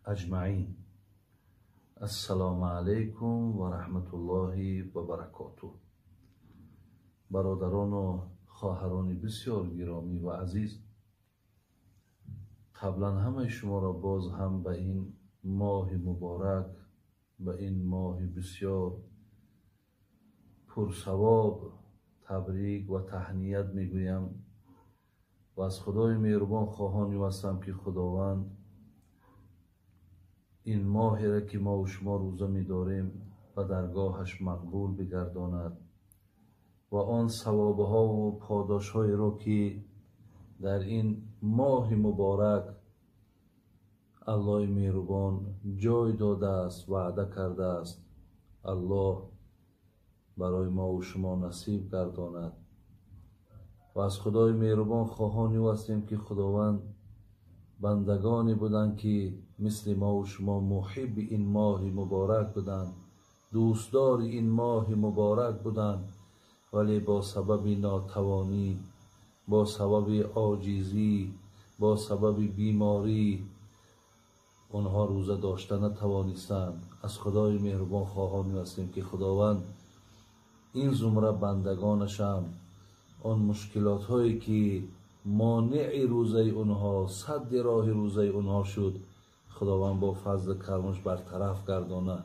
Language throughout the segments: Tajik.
Аҷмаин. Ассалому алайкум ва раҳматуллоҳи ва баракотуҳ. Бародарону хоҳарони бисёр гиромӣ ва азиз, қаблан ҳамаи шуморо боз ҳам ба ин моҳи муборак, ба ин моҳи бисёр пурсавоб табрик ва таҳният мегӯям ва аз Худои меҳрубон хоҳони ҳастам, ки Худованд ин моҳеро, ки мо шумо рӯза медорем, ба даргоҳаш мақбул бигардонад ва он савобҳову подошҳоеро, ки дар ин моҳи муборак Аллоҳи меҳрубон ҷой додааст, ваъда кардааст, Аллоҳ барои мову шумо насиб гардонад. Ва аз Худои меҳрубон хоҳони ҳастем, ки Худованд бандагоне буданд, ки мисли мову шумо муҳибби ин моҳи муборак буданд, дӯстдори ин моҳи муборак буданд, вале бо сабаби нотавонӣ, бо сабаби оҷизӣ, бо сабаби беморӣ онҳо рӯза дошта натавонистанд. Аз Худои меҳрубон хоҳони ҳастем, ки Худованд ин зумра бандагонашам он мушкилотҳое, ки монеи рӯзаи онҳо, садди роҳи рӯзаи онҳо шуд, Худованд бо фазли карамаш бартараф гардонад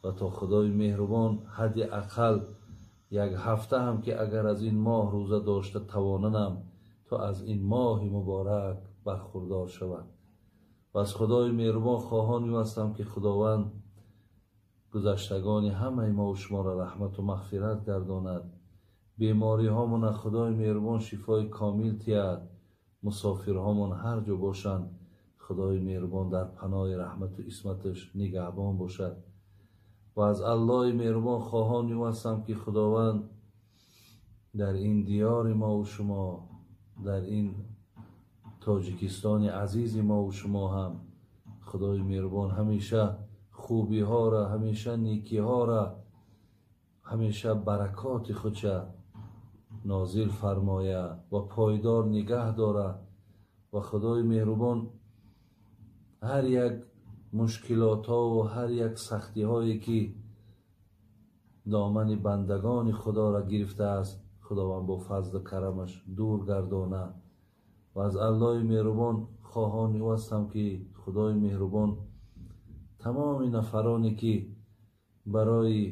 ва то Худои меҳрубон ҳадди ақал як ҳафта ҳам, ки агар аз ин моҳ рӯза дошта тавонанам, то аз ин моҳи муборак бархурдор шавад. Ва аз Худои меҳрубон хоҳони ҳастам, ки Худованд гузаштагони ҳамаи мо шуморо раҳмату мағфират гардонад, бемориҳомона Худои меҳрубон шифои комил тиҳад, мусофирҳомон ҳар ҷо бошанд, Худои меҳрубон дар паноҳи раҳмату исматаш нигаҳбон бошад. Ва аз Аллоҳи меҳрубон хоҳони ҳастам, ки Худованд дар ин диёри мову шумо, дар ин Тоҷикистони азизи мову шумо ҳам Худои меҳрубон ҳамеша хубиҳоро, ҳамеша некиҳоро, ҳамеша баракоти худша нозил фармояд ва пойдор нигаҳ дорад ва Худои меҳрубон ҳар як мушкилотҳову ҳар як сахтиҳое, ки домани бандагони Худоро гирифтааст, Худованд бо фазлу карамаш дур гардонад. Ва аз Аллоҳи меҳрубон хоҳони ӯ ҳастам, ки Худои меҳрубон тамоми нафароне, ки барои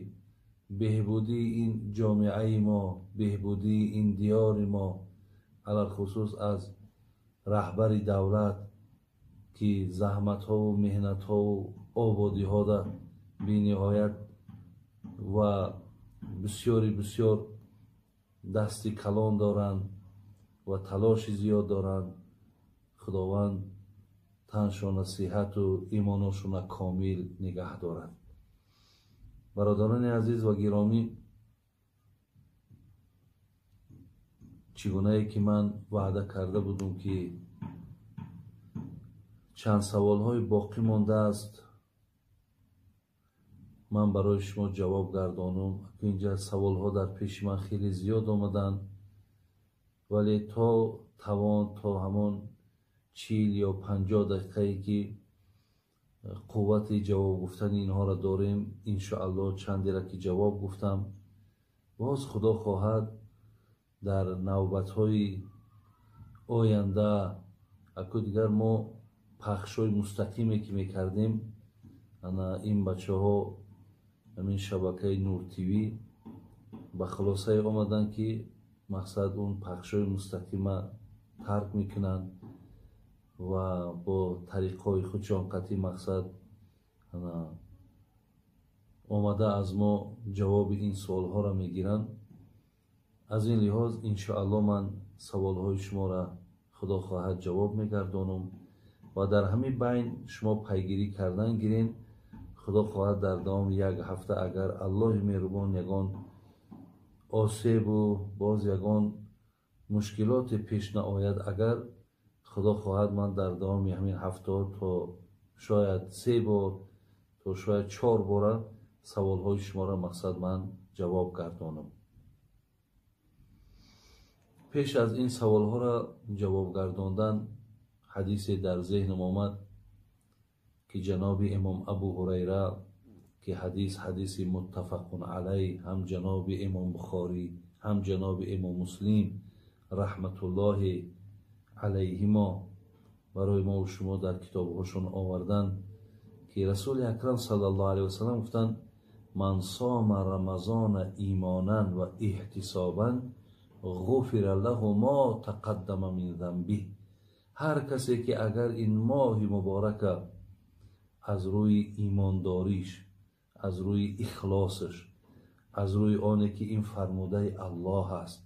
беҳбудии ин ҷомеаи мо, беҳбудии ин диёри мо, алалхусус аз раҳбари давлат, ки заҳматҳову меҳнатҳову ободиҳода бениҳоят ва бисёри бисёр дасти калон доранд ва талоши зиёд доранд, Худованд таншона сиҳату имоношона комил нигаҳ дорад. Бародарони азиз ва гиромӣ, чӣ гунае ки ман ваъда карда будум, ки чанд саволҳои боқӣ мондааст, ман барои шумо ҷавоб гардонам. Инҷа саволҳо дар пеши ман хеле зиёд омаданд, вале то тавон, то ҳамон 40 ё 50 дақиқае, ки қуввати ҷавоб гуфтани инҳоро дорем, иншоаллоҳ чандеро ки ҷавоб гуфтам, боз Худо хоҳад дар навбатҳои оянда, аку дигар мо пахшҳои мустақиме, ки мекардем, ана ин бачаҳо ҳамин шабакаи Нур ТВ ба хулосае омаданд, ки мақсад он пахшҳои мустақима тарк мекунанд ва бо тариқҳои худшон қатъи мақсад омада аз мо ҷавоби ин суолҳоро мегиранд. Аз ин лиҳоз иншоаллоҳ ман саволҳои шуморо Худо хоҳад ҷавоб мегардонам ва дар ҳамин байн шумо пайгирӣ кардан гирен. Худо хоҳад дар давоми як ҳафта агар Аллоҳи меҳрубон ягон осебу боз ягон мушкилоте пеш наояд, агар Худо хоҳад ман дар давоми ҳамин ҳафта то шояд 3 бор то шояд 4 бора саволҳои шуморо мақсад ман ҷавоб гардонам. Пеш аз ин саволҳоро ҷавоб гардондан ҳадисе дар зеҳнам омад, ки ҷаноби имом Абу Ҳурайра, ки ҳадис ҳадиси муттафақун алайҳ, ҳам ҷаноби имом Бухорӣ, ҳам ҷаноби имом Муслим раҳматуллоҳи алайҳимо барои мо шумо дар китобҳошон оварданд, ки Расули Акрам саллаллоҳу алайҳи васаллам гуфтанд: ман сома рамазона имонан ва эҳтисобан ғуфира лаҳу мо тақаддама мин занбиҳ. Ҳар касе ки агар ин моҳи муборака аз рӯи имондориш, аз рӯи ихлосаш, аз рӯи оне ки ин фармудаи Аллоҳ аст,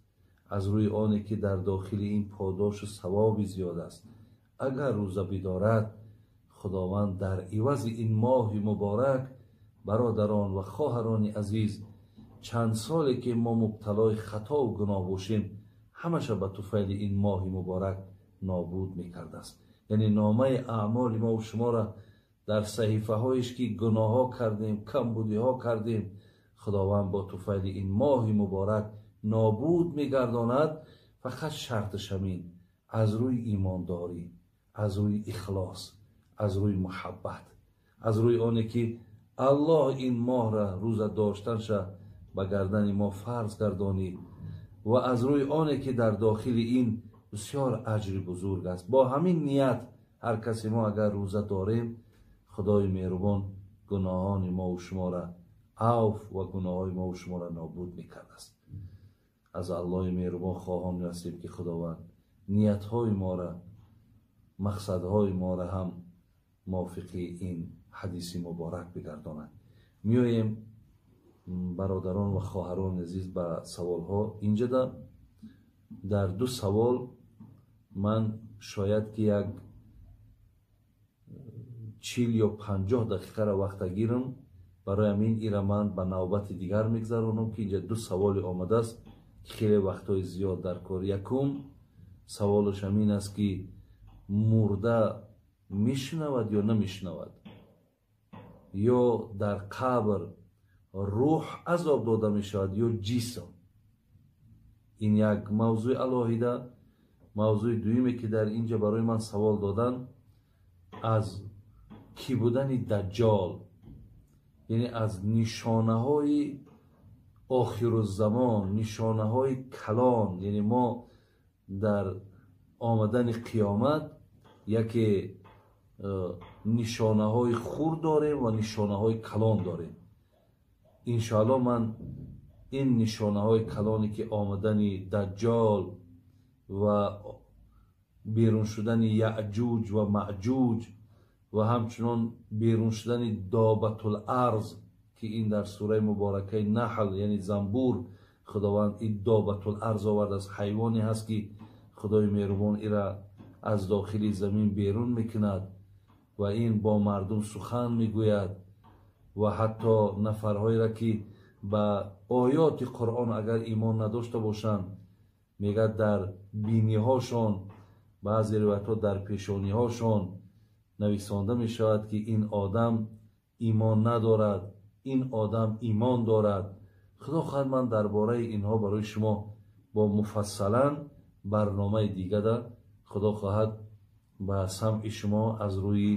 аз рӯи оне ки дар дохили ин подошу савоби зиёд аст, агар рӯза бидорад, Худованд дар ивази ин моҳи муборак, бародарон ва хоҳарони азиз, чанд соле ки мо мубталои хатову гуноҳ бошем, ҳамаша ба туфайли ин моҳи муборак нобуд мекардааст. Яъне номаи аъмоли мо шуморо дар саҳифаҳоеш ки гуноҳҳо кардем, камбудиҳо кардем, Худованд бо туфайли ин моҳи муборак нобуд мегардонад. Фақат шарташ ҳамин: аз рӯи имондорӣ, аз рӯи ихлос, аз рӯи муҳаббат, аз рӯи оне ки Аллоҳ ин моҳра рӯза доштанша ба гардани мо фарз гардонид ва аз рӯи оне ки дар дохили ин бисёр аҷри бузург аст. Бо ҳамин ният ҳар касе мо агар рӯза дорем, Худои меҳрубон гуноҳони мову шуморо авф ва гуноҳҳои мову шуморо нобуд мекардааст. Аз Аллоҳи меҳрубон хоҳон ҳастем, ки Худованд ниятҳои моро, мақсадҳои моро ҳам мувофиқи ин ҳадиси муборак бигардонад. Меоем, бародарон ва хоҳарони азиз, ба саволҳо. Инҷода дар ду савол ман шояд ки як 40 ё 50 дақиқаро вақта гирам, барои ҳамин ира ман ба навбати дигар мегзаронам, ки инҷа ду саволе омадааст, ки хеле вақтҳои зиёд дар кор. Якум саволаш ҳамин аст, ки мурда мешунавад ё намешунавад, ё дар қабр рӯҳ азоб дода мешавад ё ҷисм. Ин як мавзӯи алоҳида. Мавзӯи дуюме ки дар инҷа барои ман савол додан, аз кӣ будани Даҷҷол, яъне аз нишонаҳои охируззамон, нишонаҳои калон. Яъне мо дар омадани қиёмат яке нишонаҳои хурд дорем ва нишонаҳои калон дорем. Иншоаллоҳ ман ин нишонаҳои калоне ки омадани Даҷҷол ва берун шудани Яъҷуҷ ва Маъҷуҷ ва ҳамчунон берун шудани Добатул-арз, ки ин дар сураи муборакаи Наҳл, яъне занбур, Худованд ин Добатул-арз овардааст. Ҳайвоне ҳаст ки Худои меҳрубон ира аз дохили замин берун мекунад ва ин бо мардум сухан мегӯяд ва ҳатто нафарҳоеро ки ба оёти Қуръон агар имон надошта бошанд, мегӯяд дар биниҳошон, баъзе ривоятҳо дар пешониҳошон нависонда мешавад, ки ин одам имон надорад, ин одам имон дорад. Худо хоҳад ман дар бораи инҳо барои шумо бо муфассалан барномаи дигада Худо хоҳад ба самъи шумо аз рӯи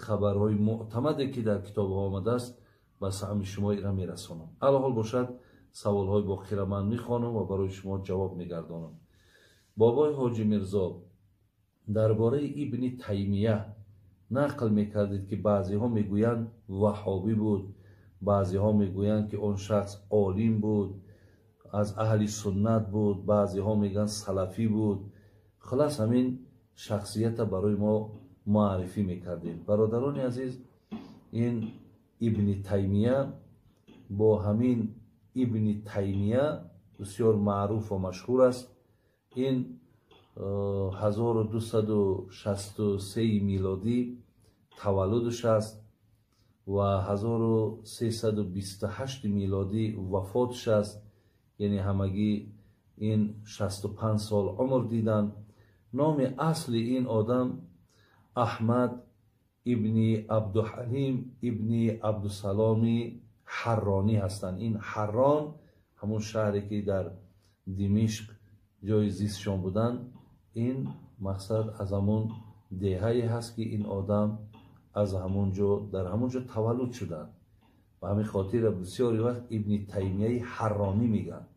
хабарҳои муътамаде ки дар китобҳо омадааст ба самъи шумо ира мерасонам. Алҳол бошад, саволҳои боқира ман мехонам ва барои шумо ҷавоб мегардонам. Бобои Ҳоҷи Мирзо, дар бораи Ибни Таймия нақл мекардед, ки баъзеҳо мегӯянд ваҳҳобӣ буд, баъзеҳо мегӯянд ки он шахс олим буд, аз аҳли суннат буд, баъзеҳо мегӯянд салафӣ буд. Хулас ҳамин шахсията барои мо муаррифӣ мекардем. Бародарони азиз, ин Ибни Таймия бо ҳамин Ибни Таймия бисёр маъруф ва машҳур аст. Ин 1263 милодӣ таваллудаш аст ва 1328 милодӣ вафотш аст. Яъне ҳамагӣ ин 65 сол умр диданд. Номи асли ин одам Аҳмад ибни Абдуҳалим ибни Абдусаломи Ҳарронӣ ҳастанд. Ин Ҳаррон ҳамун шаҳре ки дар Димишқ ҷои зистшон буданд, ин мақсад аз ҳамон деҳае ҳаст, ки ин одам аз ҳамон ҷо дар ҳамон ҷо таваллуд шуданд. Ба ҳамин хотир бисёри вақт Ибни Таймияи Ҳарронӣ мегӯянд.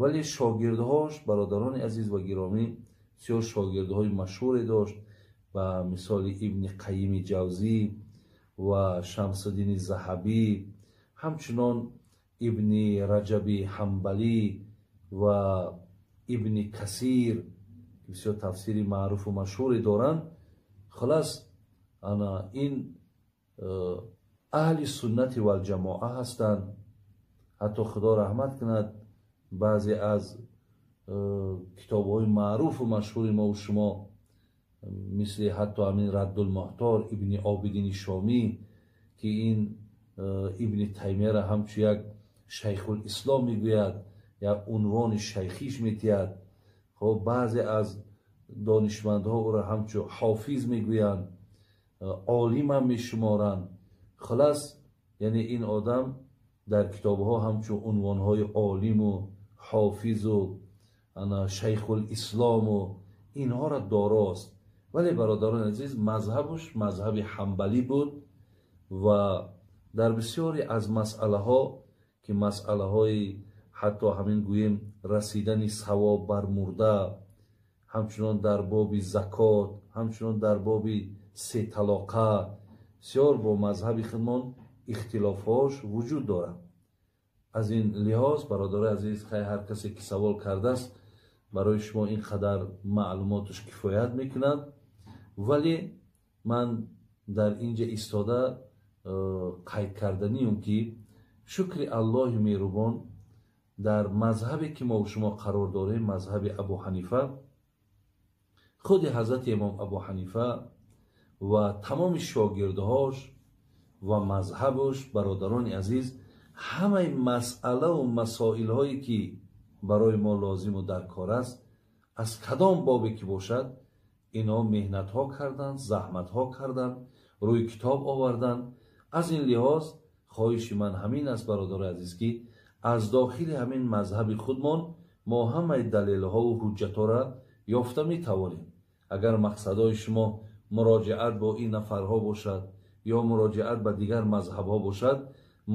Вале шогирдҳош, бародарони азиз ва гиромӣ, бисёр шогирдҳои машҳуре дошт, ба мисоли Ибни Қайими Ҷавзӣ ва Шамсуддини Заҳабӣ, ҳамчунон Ибни Раҷаби Ҳанбалӣ ва Ибни Касир, бисёр тафсири маъруфу машҳуре доранд. Хулас, ана ин аҳли суннати валҷамоа ҳастанд. Ҳатто Худо раҳмат кунад, баъзе аз китобҳои маъруфу машҳури мову шумо, мисли ҳатто ҳамин Раддулмуҳтор Ибни Обидини Шомӣ, ки ин Ибни Таймияро ҳамчун як шайхулислом мегӯяд, як унвони шайхиш метиҳад. Хоб, баъзе аз донишмандҳо ӯро ҳамчун ҳофиз мегӯянд, олимам мешуморанд. Хулас, яъне ин одам дар китобҳо ҳамчун унвонҳои олиму ҳофизу шайхулислому инҳоро дорост. Вале бародарони азиз, мазҳабуш мазҳаби ҳанбалӣ буд ва дар бисёре аз масъалаҳо, ки масъалаҳои ҳатто ҳамин гӯем расидани савоб бар мурда, ҳамчунон дар боби закот, ҳамчунон дар боби сеталоқа, бисёр бо мазҳаби худмон ихтилофҳош вуҷуд дорад. Аз ин лиҳоз, бародарои азиз, хай ҳар касе ки савол кардааст, барои шумо ин қадар маълумоташ кифоят мекунад. Вале ман дар инҷа истода қайд карданиюм, ки шукри Аллоҳи меҳрубон, дар мазҳабе ки мо шумо қарор дорем, мазҳаби Абу Ҳанифа, худи ҳазрати имом Абу Ҳанифа ва тамоми шогирдҳош ва мазҳабаш, бародарони азиз, ҳамаи масъалаву масоилҳое ки барои мо лозиму даркор аст, аз кадом бобе ки бошад, инҳо меҳнатҳо карданд, заҳматҳо карданд, рӯи китоб оварданд. Аз ин лиҳоз хоҳиши ман ҳамин аст, бародарои азиз, ки аз дохили ҳамин мазҳаби худмон мо ҳамаи далелҳову ҳуҷҷатҳоро ёфта метавонем. Агар мақсадҳои шумо муроҷиат бо ин нафарҳо бошад ё муроҷиат ба дигар мазҳабҳо бошад,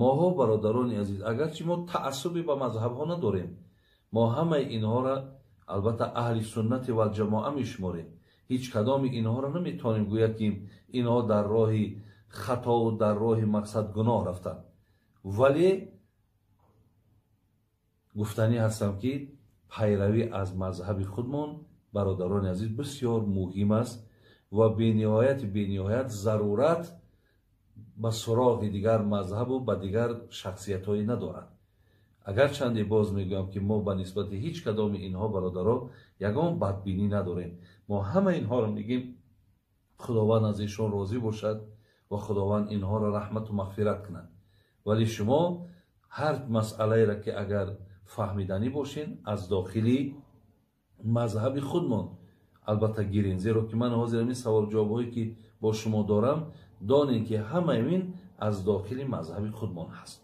моҳо, бародарони азиз, агарчи мо таассубе ба мазҳабҳо надорем, мо ҳамаи инҳоро албатта аҳли суннати валҷамоа мешуморем. Ҳеҷ кадоми инҳоро наметавонем гӯяд, ки инҳо дар роҳи хатову дар роҳи мақсад гуноҳ рафтанд. Вале гуфтанӣ ҳастам, ки пайравӣ аз мазҳаби худмон, бародарони азиз, бисёр муҳим аст ва бениҳоят зарурат ба суроғи дигар мазҳабу ба дигар шахсиятҳое надорад. Агарчанде боз мегӯям, ки мо ба нисбати ҳеҷ кадоми инҳо, бародаро, ягон бадбинӣ надорем. Мо ҳама инҳоро мегӯем, Худованд аз эшон розӣ бошад ва Худованд инҳоро раҳмату мағфират кунад. Вале шумо ҳар масъалаеро ки агар фаҳмиданӣ бошен, аз дохили мазҳаби худмон албатта гирен, зеро ки ман ҳозир ҳамин саволҷавобҳое ки бо шумо дорам, донем ки ҳамаи ин аз дохили мазҳаби худмон ҳаст.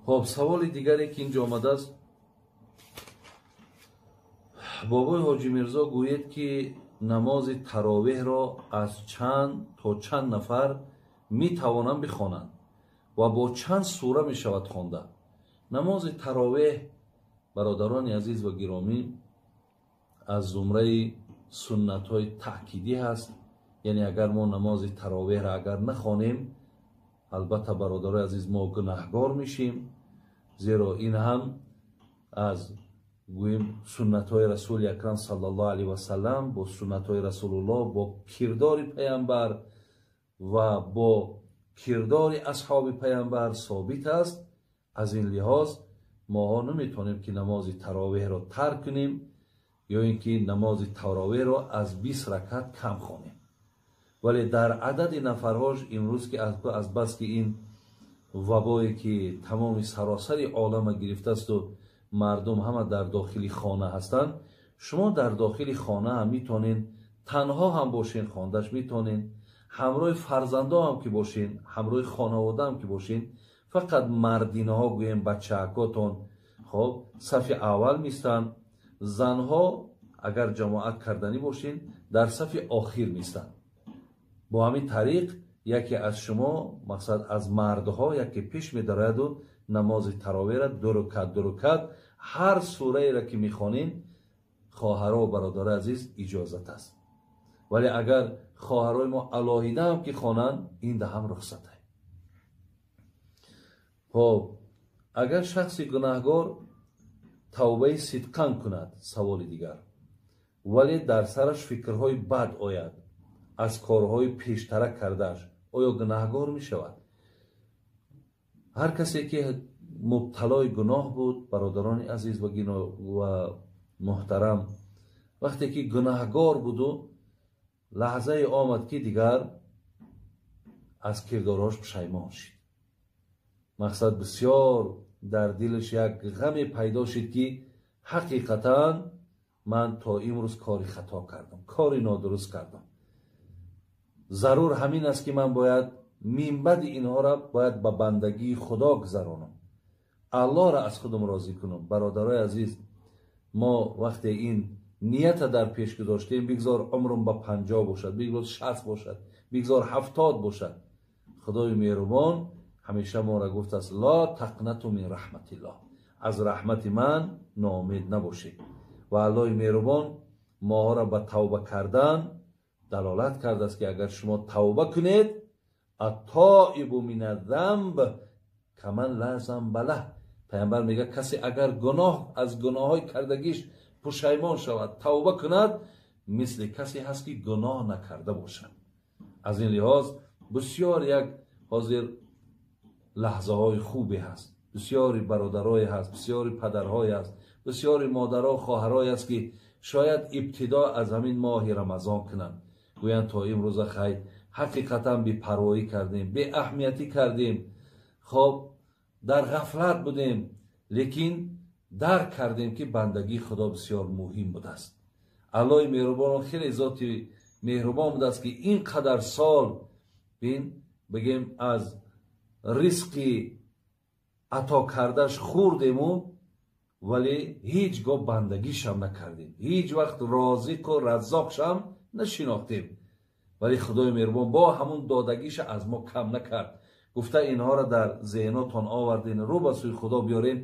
Хоб, саволи дигаре ки инҷо омадааст, бобои Ҳоҷи Мирзо гӯед, ки намози таровеҳро аз чанд то чанд нафар метавонанд бихонанд ва бо чанд сура мешавад хонда? Намози таровеҳ, бародарони азиз ва гиромӣ, аз зумраи суннатҳои таъкидӣ ҳаст. Яъне агар мо намози таровеҳро агар нахонем, албатта, бародарои азиз, мо гунаҳгор мешем, зеро ин ҳам аз гӯем суннатҳои Расули Акрам саллаллоҳу алайҳи васаллам, бо суннатҳои Расулуллоҳ, бо кирдори паямбар ва бо кирдори асҳоби паямбар собит аст. Аз ин лиҳоз моҳо наметавонем, ки намози таровеҳро тарк кунем ё ин ки намози таровеҳро аз 20 ракат кам хонем. Вале дар адади нафарҳош имрӯз, ки аз бас ки ин вабое ки тамоми саросари олама гирифтаасту мардум ҳама дар дохили хона ҳастанд, шумо дар дохили хона ҳам метавонед танҳо ҳам бошен, хондаш метавонед, ҳамроҳи фарзандо ҳам ки бошен, ҳамроҳи хонавода ҳам ки бошен, фақат мардинаҳо, гӯем бачаакотон, хоб, сафи аввал мистанд. Занҳо агар ҷамоат карданӣ бошин, дар сафи охир меистанд. Бо ҳамин тариқ яке аз шумо, мақсад аз мардҳо, яке пеш медарояду намози таровеҳра ду рукат, ду рукат, ҳар сураеро ки мехонин, хоҳаро ва бародарои азиз, иҷозат аст. Вале агар хоҳарои мо алоҳида ҳам ки хонанд, ин да ҳам рухсат аст. Хоб, агар шахси гунаҳгор тавбаи сидқан кунад, саволи дигар, вале дар сараш фикрҳои бад ояд аз корҳои пештара кардааш, оё гунаҳгор мешавад? Ҳар касе ки мубталои гуноҳ буд, бародарони азиз ва муҳтарам, вақте ки гунаҳгор буду лаҳзае омад ки дигар аз кирдорҳош пушаймон шид, мақсад бисёр дар дилаш як ғаме пайдо шид ки ҳақиқатан ман то имрӯз кори хато кардам, кори нодуруст кардам, зарур ҳамин аст ки ман бояд минбаъди инҳоро бояд ба бандагии Худо гузаронам, Аллоҳро аз худам розӣ кунам. Бародарои азиз, мо вақте ин нията дар пеш гузоштем, бигзор умрум ба 50 бошад, бигзор 60 бошад, бигзор 70 бошад, Худои меҳрубон ҳамеша моро гуфтааст: ла тақнату мин раҳматиллоҳ, аз раҳмати ман ноумед набошед. Ва Аллоҳи меҳрубон моҳоро ба тавба кардан далолат кардааст ки агар шумо тавба кунед, аттоибу мин аззамб каман ла замба лаҳ. Пайғамбар мегӯяд касе агар гуноҳ аз гуноҳҳои кардагиш пушаймон шавад, тавба кунад, мисли касе ҳаст ки гуноҳ накарда бошад. Аз ин лиҳоз бисёр як ҳозир лаҳзаҳои хубе ҳаст, бисёри бародарое ҳаст, бисёри падарҳое ҳаст, бисёри модаро, хоҳарое ҳаст ки шояд ибтидо аз ҳамин моҳи Рамазон кунанд, гӯянд то имрӯза хайр ҳақиқатан бепарвоӣ кардем, беаҳамиятӣ кардем, хоб дар ғафлат будем, лекин дарк кардем ки бандагии Худо бисёр муҳим будааст. Аллоҳи меҳрубон хеле зоти меҳрубон будааст ки ин қадар сол бин бигем аз ризқи ато кардаш хӯрдему, вале ҳеҷ гоҳ бандагишам накардем, ҳеҷ вақт розиқу раззоқшам нашинохтем. Вале Худои меҳрубон бо ҳамун додагиша аз мо кам накард. Гуфта инҳоро дар зеҳнотон оварден, рӯ ба сӯи Худо биёрен,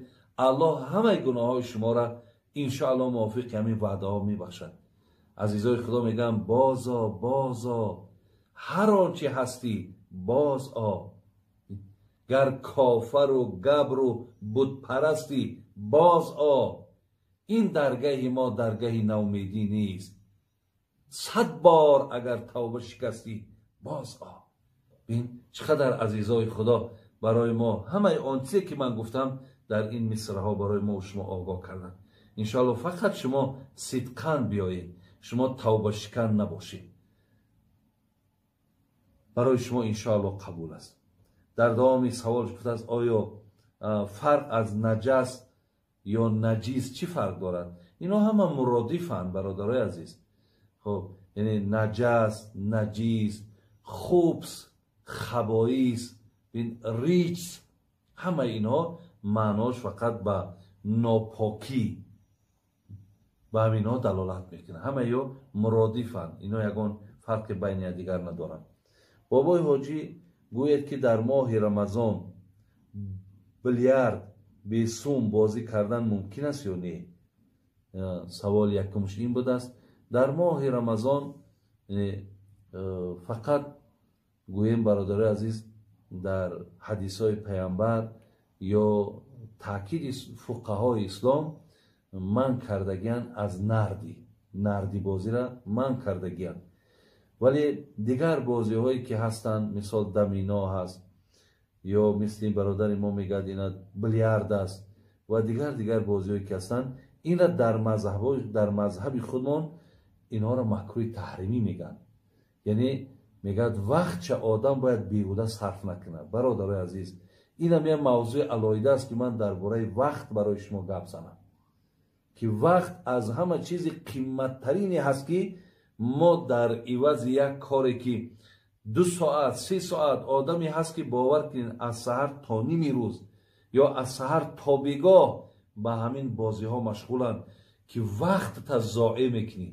Аллоҳ ҳамаи гуноҳҳои шуморо иншоаллоҳ мувофиқи ҳамин ваъдаҳо мебахшад. Азизои Худо мегӯям: бозо, бозо, ҳар он чи ҳастӣ боз о, гар кофару габру бутпарастӣ боз о, ин даргаҳи мо даргаҳи наумедӣ нест, 100 бор агар тавба шикастӣ боз о. Бин чӣ қадар азизои Худо барои мо ҳамаи он чизе ки ман гуфтам дар ин мисраҳо барои мо шумо огоҳ карданд. Иншоаллоҳ фақат шумо сидқан биёед, шумо тавбашикан набошед, барои шумо иншоаллоҳ қабул аст. Дар давоми савол гуфтааст: оё фарқ аз наҷас ё наҷис чӣ фарқ дорад? Ино ҳама муродифанд, бародарои азиз. Хоб, яъне наҷас, наҷис, хубс, хабоис, риҷс, ҳамаи инҳо маънош фақат ба нопокӣ, ба ҳаминҳо далолат мекунад. Ҳамаи ё муродифанд, ино ягон фарқи байни якдигар надоранд. Бобои ҳоҷӣ гӯяд ки дар моҳи Рамазон билярд бесум бозӣ кардан мумкин аст ё не? Саволи якумш ин будааст. Дар моҳи Рамазон фақат гӯем, бародарои азиз, дар ҳадисҳои пайғамбар ё таъкиди фуқаҳои ислом манъ кардагиянд аз нарди, нардибозиро манъ кардагиянд. Вале дигар бозиҳое ки ҳастанд, мисол дамино ҳаст, ё мисли бародари мо мегӯяд ина билярд аст ва дигар бозиҳое ки ҳастанд, ина дар мазҳаби худмон инҳоро макрӯҳи таҳримӣ мегӯянд. Яъне мегӯяд вақтча одам бояд беҳуда сарф накунад. Бародарои азиз, инам як мавзӯи алоҳида аст ки ман дар бораи вақт барои шумо гап занам, ки вақт аз ҳама чизи қимматтарине ҳаст ки мо дар ивази як коре ки 2 соат, 3 соат одаме ҳаст ки бовар кунед аз саҳар то ними рӯз ё аз саҳар то бегоҳ ба ҳамин бозиҳо машғуланд, Ки вақтта зоеъ мекунӣ,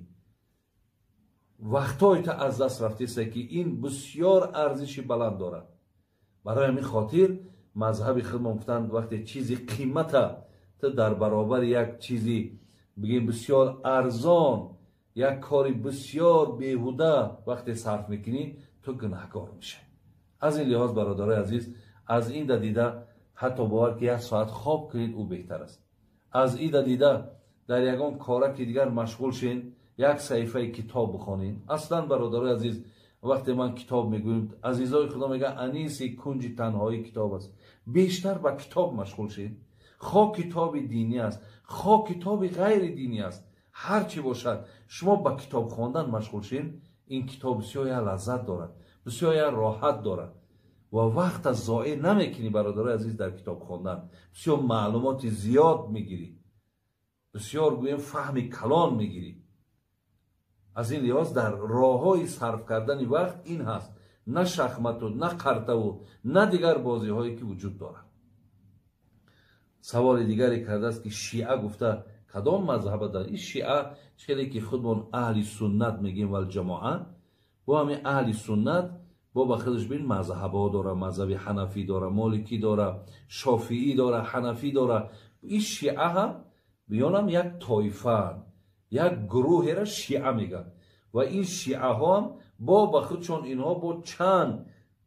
вақтҳоята аз даст рафтеста, ки ин бисёр арзиши баланд дорад. Барои ҳамин хотир мазҳаби худмон гуфтанд, вақте чизи қимата ту дар баробари як чизи бигем бисёр арзон, як кори бисёр беҳуда вақте сарф мекунӣ, ту гунаҳкор мешавӣ. Аз ин лиҳоз, бародарои азиз, аз ин да дида ҳатто бовар ки як соат хоб кунед, ӯ беҳтар аст. Аз ин да дида дар ягон кораки дигар машғул шен, як саҳифаи китоб бихонед. Аслан, бародарои азиз, вақте ман китоб мегӯем, азизои худо мегӯянд, аниси кунҷи танҳои китоб аст. Бештар ба китоб машғул шед. Хо китоби динӣ аст, хо китоби ғайри динӣ аст, ҳар чӣ бошад, шумо ба китоб хондан машғул шед. Ин китоб бисёр як лаззат дорад, бисёр як роҳат дорад ва вақта зоеъ намекунӣ, бародарои азиз. Дар китоб хондан бисёр маълумоти зиёд мегирӣ, бисёр гӯем фаҳми калон мегирӣ. Аз ин лиҳоз дар роҳҳои сарф кардани вақт ин ҳаст, на шахмату, на қартаву, на дигар бозиҳое ки вуҷуд дорад. Саволи дигаре кардааст, ки шиа гуфта кадом мазҳаба дар ин шиа? Хеле ки худмон аҳли суннат мегӯем валҷамоа, бо ҳамин аҳли суннат бо ба худаш бин мазҳабҳо дора: мазҳаби ҳанафӣ дора, моликӣ дора, шофиӣ дора, ҳанафӣ дора. Ин шиа ҳам биёнам як тоифаанд, як гурӯҳеро шиа мегӯянд. Ва ин шиаҳо ҳам бо ба худшон инҳо бо чанд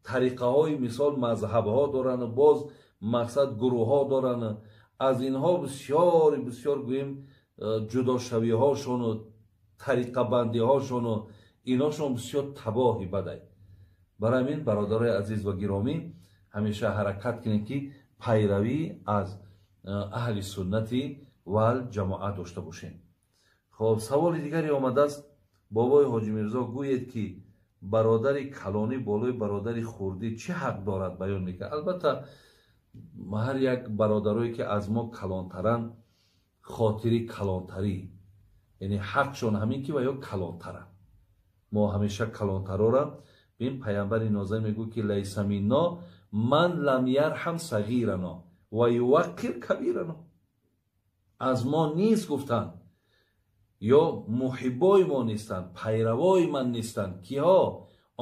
тариқаҳои, мисол, мазҳабҳо доранд, боз мақсад гурӯҳҳо доранд. Аз инҳо бисёри бисёр гӯем ҷудошавиҳошону тариқабандиҳошону иношон бисёр табоҳи бадай. Барои ҳамин, бародарои азиз ва гиромӣ, ҳамеша ҳаракат кунед, ки пайравӣ аз аҳли суннати вал ҷамоат дошта бошем. Хоб, саволи дигаре омадааст: бобои Ҳоҷи Мирзо, гӯед, ки бародари калонӣ болои бародари хурдӣ чӣ ҳақ дорад? Баён мекард. Албатта, ҳар як бародарое ки аз мо калонтаранд, хотири калонтарӣ, яъне ҳақшон ҳамин ки ва ё калонтаранд. Мо ҳамеша калонтарора бин. Паямбари нозир мегӯ, ки лайса минно ман лам ярҳам сағирано ва юваққир кабирано. Аз мо нист гуфтанд, ё муҳиббои мо нестанд, пайравои ман нестанд киҳо?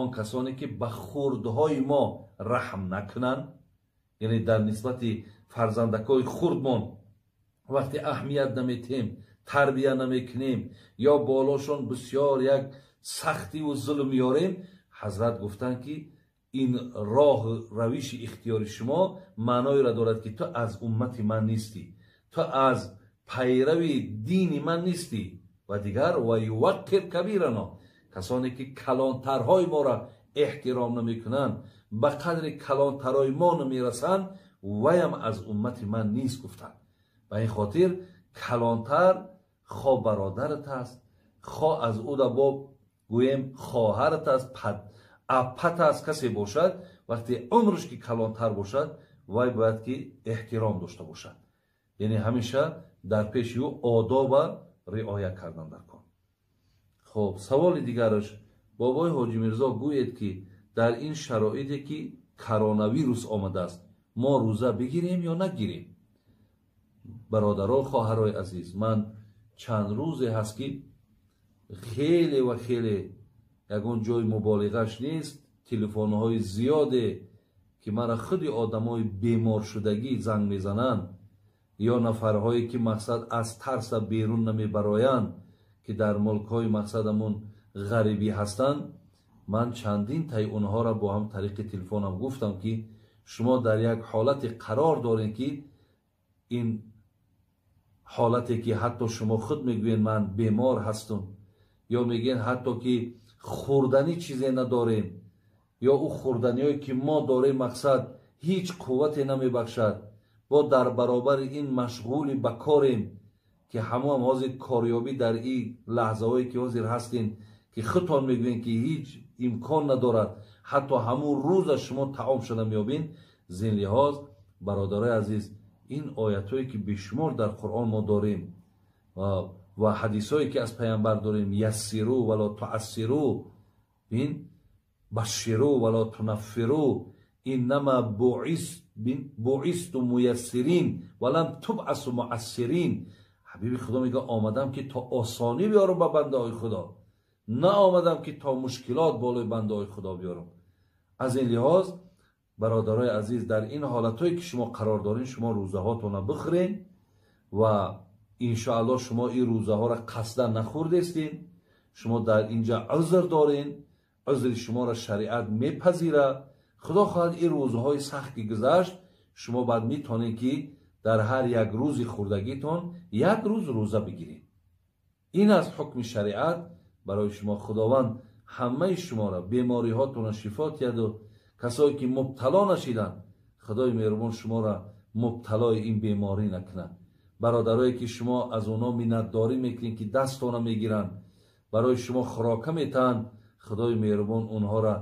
Он касоне ки ба хурдҳои мо раҳм накунанд, яъне дар нисбати фарзандакҳои хурдмон вақте аҳамият наметиҳем, тарбия намекунем ё болошон бисёр як сахтиву зулм меорем. Ҳазрат гуфтанд, ки ин роҳ равиши ихтиёри шумо маъноеро дорад, ки ту аз уммати ман нестӣ, ту аз пайрави дини ман нестӣ. Ва дигар ва юваққир кабирано, касоне ки калонтарҳои моро эҳтиром намекунанд, ба қадри калонтарҳои мо намерасанд, ваям аз уммати ман нест гуфтанд. Ба ин хотир калонтар хо бародарат аст, хо аз ӯ да бо гӯем хоҳарат аст, аппат аст, касе бошад, вақте умрш ки калонтар бошад, вай бояд ки эҳтиром дошта бошад, яъне ҳамеша дар пеши ӯ одоба риоя кардан дар кор. Хоб, саволи дигараш: бобои Ҳоҷи Мирзо, гӯед, ки дар ин шароите ки коронавирус омадааст, мо рӯза бигирем ё нагирем? Бародаро, хоҳарои азиз, ман чанд рӯзе ҳаст, ки хеле ва хеле, ягон ҷои муболиғаш нест, телефонҳои зиёде ки мара худи одамои беморшудагӣ занг мезананд ё нафарҳое ки мақсад аз тарса берун намебароянд, ки дар мулкҳои мақсадамон ғарибӣ ҳастанд. Ман чандин таи онҳоро бо ҳам тариқи телефонам гуфтам, ки шумо дар як ҳолате қарор доред, ки ин ҳолате ки ҳатто шумо худ мегӯед, ман бемор ҳастам, ё мегӯед ҳатто ки хӯрданӣ чизе надорем, ё ӯ хӯрданиҳое ки мо дорем, мақсад ҳеҷ қуввате намебахшад, бо дар баробари ин машғули ба корем, ки ҳамоам ҳозир корёбӣ дар ин лаҳзаҳое ки ҳозир ҳастем, ки худтон мегӯед, ки ҳеҷ имкон надорад, ҳатто ҳамун рӯза шумо таом шуда меёбед. Зин лиҳоз, бародарои азиз, ин оятҳое ки бешумор дар Қуръон мо дорем ва ҳадисҳое ки аз паямбар дорем: яссиру вало туассиру, бин, баширу вало тунаффиру, иннама буисту муяссирин валам тубасу муассирин. Ҳабиби Худо мегӯяд, омадам ки то осонӣ биёрам ба бандаҳои Худо, на омадам ки то мушкилот болои бандаҳои Худо биёрам. Аз ин лиҳоз бародарои азиз, дар ин ҳолатҳое ки шумо қарор доред, шумо рӯзаҳотонро бихӯред ва иншоаллоҳ шумо ин рӯзаҳоро қасдан нахӯрдестед. Шумо дар инҷа узр доред, узри шуморо шариат мепазирад. Худо хоҳад ин рӯзҳои сахт ки гузашт, шумо баъд метавонед ки дар ҳар як рӯзи хӯрдагитон як рӯз рӯза бигиред. Ин аз ҳукми шариат барои шумо. Худованд ҳамаи шуморо бемориҳотонро шифо диҳаду касое ки мубтало нашиданд, Худои меҳрубон шуморо мубталои ин беморӣ накунад. Бародарое ки шумо аз онҳо миннатдорӣ мекунед, ки дастона мегиранд, барои шумо хӯрока метаҳанд, Худои меҳрубон онҳоро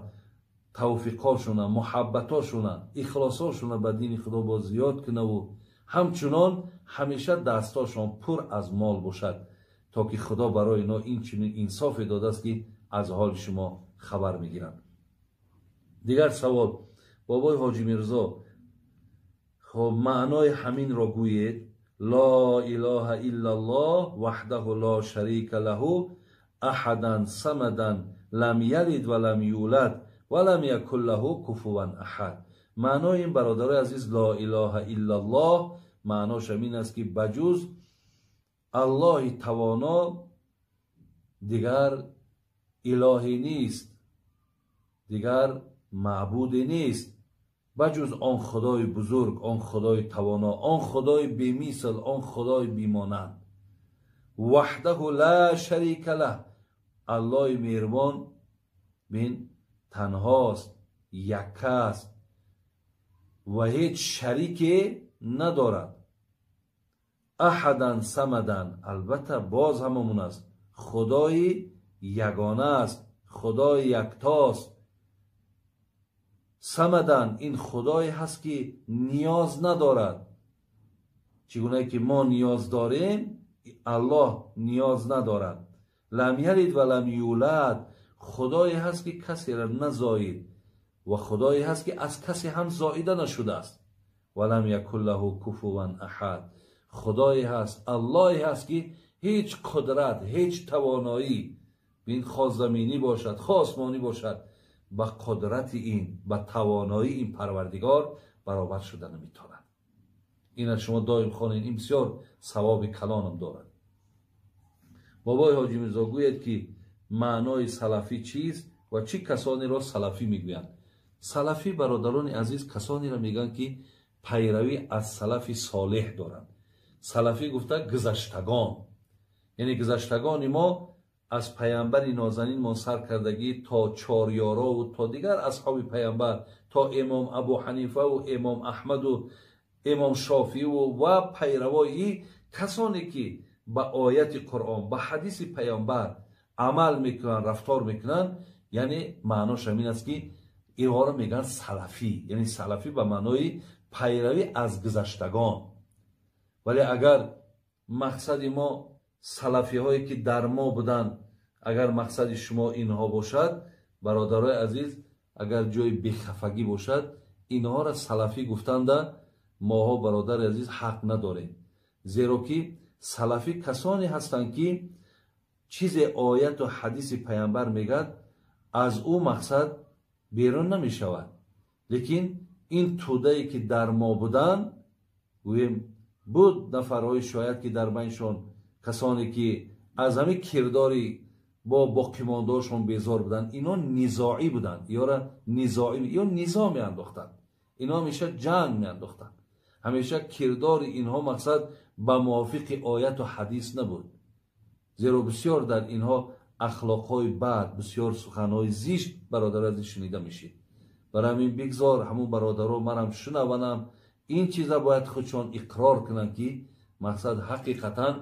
тавфиқошуна, муҳаббатошуна, ихлосошуна ба дини Худо боз зиёд кунаву ҳамчунон ҳамеша дастошон пур аз мол бошад, то ки Худо барои инҳо ин чунин инсофе додааст, ки аз ҳоли шумо хабар мегиранд. Дигар савол, бобои Ҳоҷи Мирзо, хоб маънои ҳаминро гӯед: ло илоҳа иллаллоҳ ваҳдаҳу ло шарика лаҳу аҳадан самадан лам ялид ва лам юлад ва лам якун лаҳу куфуван аҳад. Маънои ин, бародарои азиз, ло илоҳа иллаллоҳ маънош ҳамин аст, ки ба ҷуз Аллоҳи тавоно дигар илоҳе нест, дигар маъбуде нест, ба ҷуз он Худои бузург, он Худои тавоно, он Худои бемисл, он Худои бимонанд. Ваҳдаҳу ла шарика лаҳ, Аллоҳи меҳрубон бин танҳост, якка аст ва ҳеҷ шарике надорад. Аҳадан самадан, албатта боз ҳамамон аст, Худои ягона аст, Худои яктост. Самадан ин Худое ҳаст, ки ниёз надорад. Чӣ гунае ки мо ниёз дорем, Аллоҳ ниёз надорад. Лам ялид ва лам юлад, Худое ҳаст, ки касеро назоид ва Худое ҳаст, ки аз касе ҳам зоида нашудааст. Ва лам якун лаҳу куфуван аҳад, Худое ҳаст, Аллоҳе ҳаст, ки ҳеҷ қудрат, ҳеҷ тавоноӣ, бин хоҳ заминӣ бошад, хоҳ осмонӣ бошад, ба қудрати ин, ба тавоноии ин Парвардигор баробар шуда наметавонад. Ина шумо доим хонед, ин бисёр савоби калонам дорад. Бобои Ҳоҷи Мирзо, гӯяд ки маънои салафӣ чист ва чӣ касонеро салафӣ мегӯянд? Салафӣ, бародарони азиз, касонеро мегӯянд, ки пайравӣ аз салафи солеҳ доранд. Салафӣ гуфта гузаштагон, яъне гузаштагони мо аз паямбари нозанинмон сар кардагӣ то чорёрову то дигар асҳоби паямбар, то имом Абу Ҳанифаву имом Аҳмаду имом Шофииву ва пайравои касоне ки ба ояти Қуръон, ба ҳадиси паямбар амал мекунанд, рафтор мекунанд, яъне маънош ҳамин аст, ки инҳоро мегӯянд салафӣ, яъне салафӣ ба маънои пайравӣ аз гузаштагон. Вале агар мақсади мо салафиҳое ки дар мо буданд, агар мақсади шумо инҳо бошад, бародарои азиз, агар ҷои бехафагӣ бошад, инҳоро салафӣ гуфтанда моҳо, бародари азиз, ҳақ надорем. Зеро ки салафӣ касоне ҳастанд, ки чизе ояту ҳадиси паямбар мегӯяд, аз ӯ мақсад берун намешавад. Лекин ин тӯдае ки дар мо буданд, гӯем, буд нафарҳои шояд ки дар байншон касоне ки аз ҳамин кирдори бо боқимондаошон безор буданд, ино низоӣ буданд, ёра низоӣ, ё низо меандохтанд, ино ҳамеша ҷанг меандохтанд, ҳамеша кирдори инҳо мақсад ба мувофиқи ояту ҳадис набуд. Зеро бисёр дар инҳо ахлоқҳои бад, бисёр суханҳои зишт, бародар азиз, шунида мешид. Барои ҳамин бигзор ҳамун бародаро манам шунаванам, ин чиза бояд худшон иқрор кунанд, ки мақсад ҳақиқатан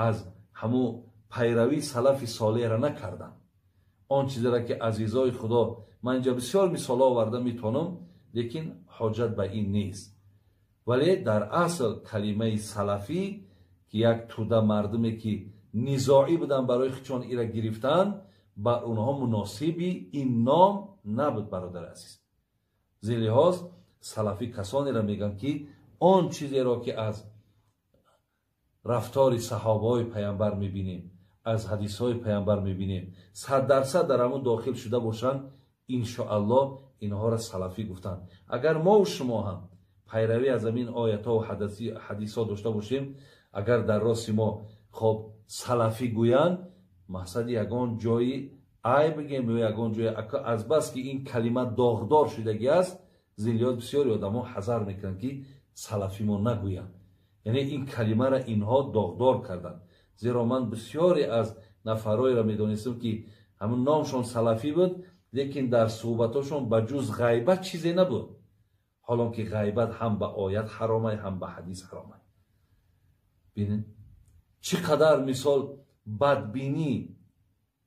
аз ҳамун пайравии салафи солеҳра накарданд. Он чизеро ки азизои Худо, ман инҷа бисёр мисолҳо оварда метавонам, лекин ҳоҷат ба ин нест. Вале дар асл калимаи салафӣ, ки як тӯда мардуме ки низоӣ буданд, барои худшон ира гирифтанд, ба онҳо муносиби ин ном набуд, бародари азиз. Зелиҳоз салафӣ касонеро мегӯянд, ки он чизеро ки аз рафтори саҳобаҳои паямбар мебинем, аз ҳадисҳои паямбар мебинем, 100% дар ҳамон дохил шуда бошанд, иншоаллоҳ инҳоро салафӣ гуфтанд. Агар мо шумо ҳам пайравӣ аз ҳамин оятҳо ва ҳадисҳо дошта бошем, агар дар рости мо хоб салафӣ гӯянд, мақсади ягон ҷои айб бигем ё ягон ҷои азбас ки ин калима доғдор шудагӣ аст, зин лиҳоз бисёри одамо ҳазар мекунанд ки салафӣ мо нагӯянд. Яъне ин калимаро инҳо доғдор карданд. Зеро ман бисёре аз нафарҳоеро медонистам ки ҳамун номшон салафӣ буд, лекин дар суҳбатошон ба ҷуз ғайбат чизе набуд. Ҳолон ки ғайбат ҳам ба оят ҳаромай, ҳам ба ҳадис ҳаромай. Бинед чӣ қадар мисол бадбинӣ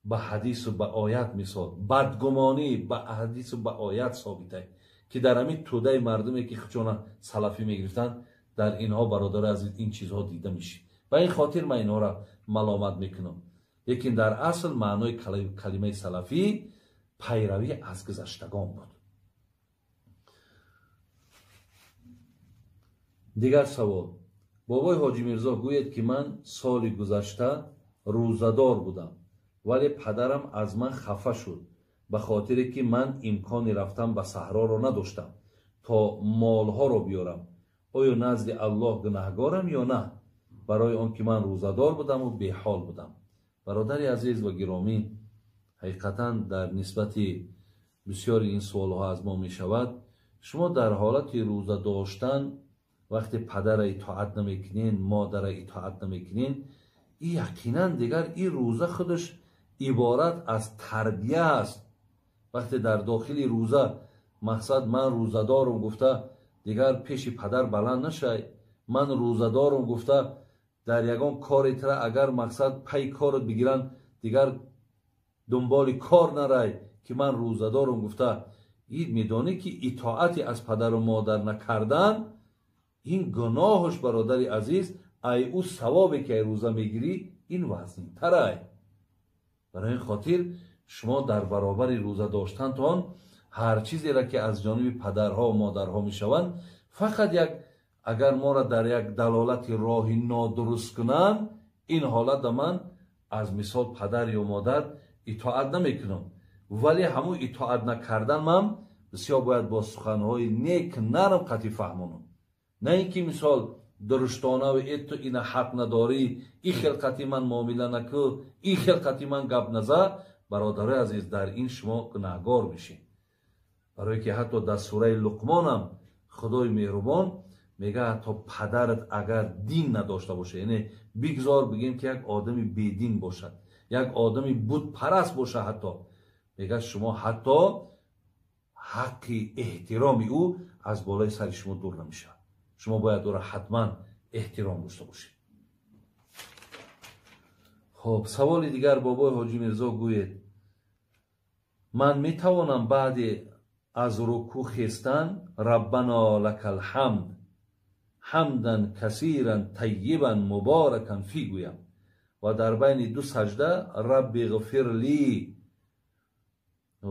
ба ҳадису ба оят, мисол бадгумонӣ ба ҳадису ба оят собитай, ки дар ҳамин тӯдаи мардуме ки худшона салафӣ мегирифтанд, дар инҳо бародари азиз ин чизҳо дида мешид. Ба ин хотир ман инҳоро маломат мекунам. Лекин дар асл маънои калимаи салафӣ пайравӣ аз гузаштагон буд. Дигар савол. Бобои Ҳоҷи Мирзо гӯяд ки ман соли гузашта рӯзадор будам, вале падарам аз ман хафа шуд, ба хотире ки ман имкони рафтан ба саҳроро надоштам то молҳоро биёрам. Оё назди Аллоҳ гунаҳгорам ё на? Барои он ки ман рӯзадор будаму беҳол будам. Бародари азиз ва гиромӣ, ҳақиқатан дар нисбати бисёри ин суолҳо аз мо мешавад. Шумо дар ҳолати рӯза доштан вақте падара итоат намекунен, модара итоат намекунен, и яқинан дигар ин рӯза худаш иборат аз тарбия аст. Вақте дар дохили рӯза мақсад ман рӯзадорум гуфта дигар пеши падар баланд нашай, ман рӯзадорум гуфта дар ягон кори тра агар мақсад пай корот бигиранд дигар дунболи кор нарай ки ман рӯзадорум гуфта, ин медонӣ ки итоати аз падару модар накардан ин гуноҳаш, бародари азиз, ай ӯ савобе ки ай рӯза мегирӣ ин вазнинтарай. Барои ин хотир шумо дар баробари рӯза доштантон ҳар чизеро ки аз ҷониби падарҳо ва модарҳо мешаванд, фақат як агар моро дар як далолати роҳи нодуруст кунанд, ин ҳолатда ман аз мисол падар ё модар итоат намекунам, вале ҳамун итоат накардан ман бисёр бояд бо суханҳои нек нарм қатъи фаҳмонам. На ин ки мисол дуруштонаву э ту ина ҳақ надорӣ, ин хел қатъи ман муомила накӯ, ин хел қатъи ман гап наза. Бародарои азиз, дар ин шумо гунаҳгор мешед. Барое ки ҳатто дар сураи Луқмонам Худои меҳрубон мега ҳатто падарат агар дин надошта бошад, яъне бигзор бигем ки як одами бедин бошад, як одами бутпараст бошад, ҳатто мега шумо ҳатто ҳаққи эҳтироми ӯ аз болои сари шумо дур намешавад. Шумо бояд ӯро ҳатман эҳтиром дошта бошед. Хоб, саволи дигар. Бобои Ҳоҷи Мирзо гӯед, ман метавонам баъди аз рукӯъ хестан Раббано лакал ҳамд ҳамдан касиран таййибан муборакан фи гӯям ва дар байни ду саҷда Рабби ғфир ли,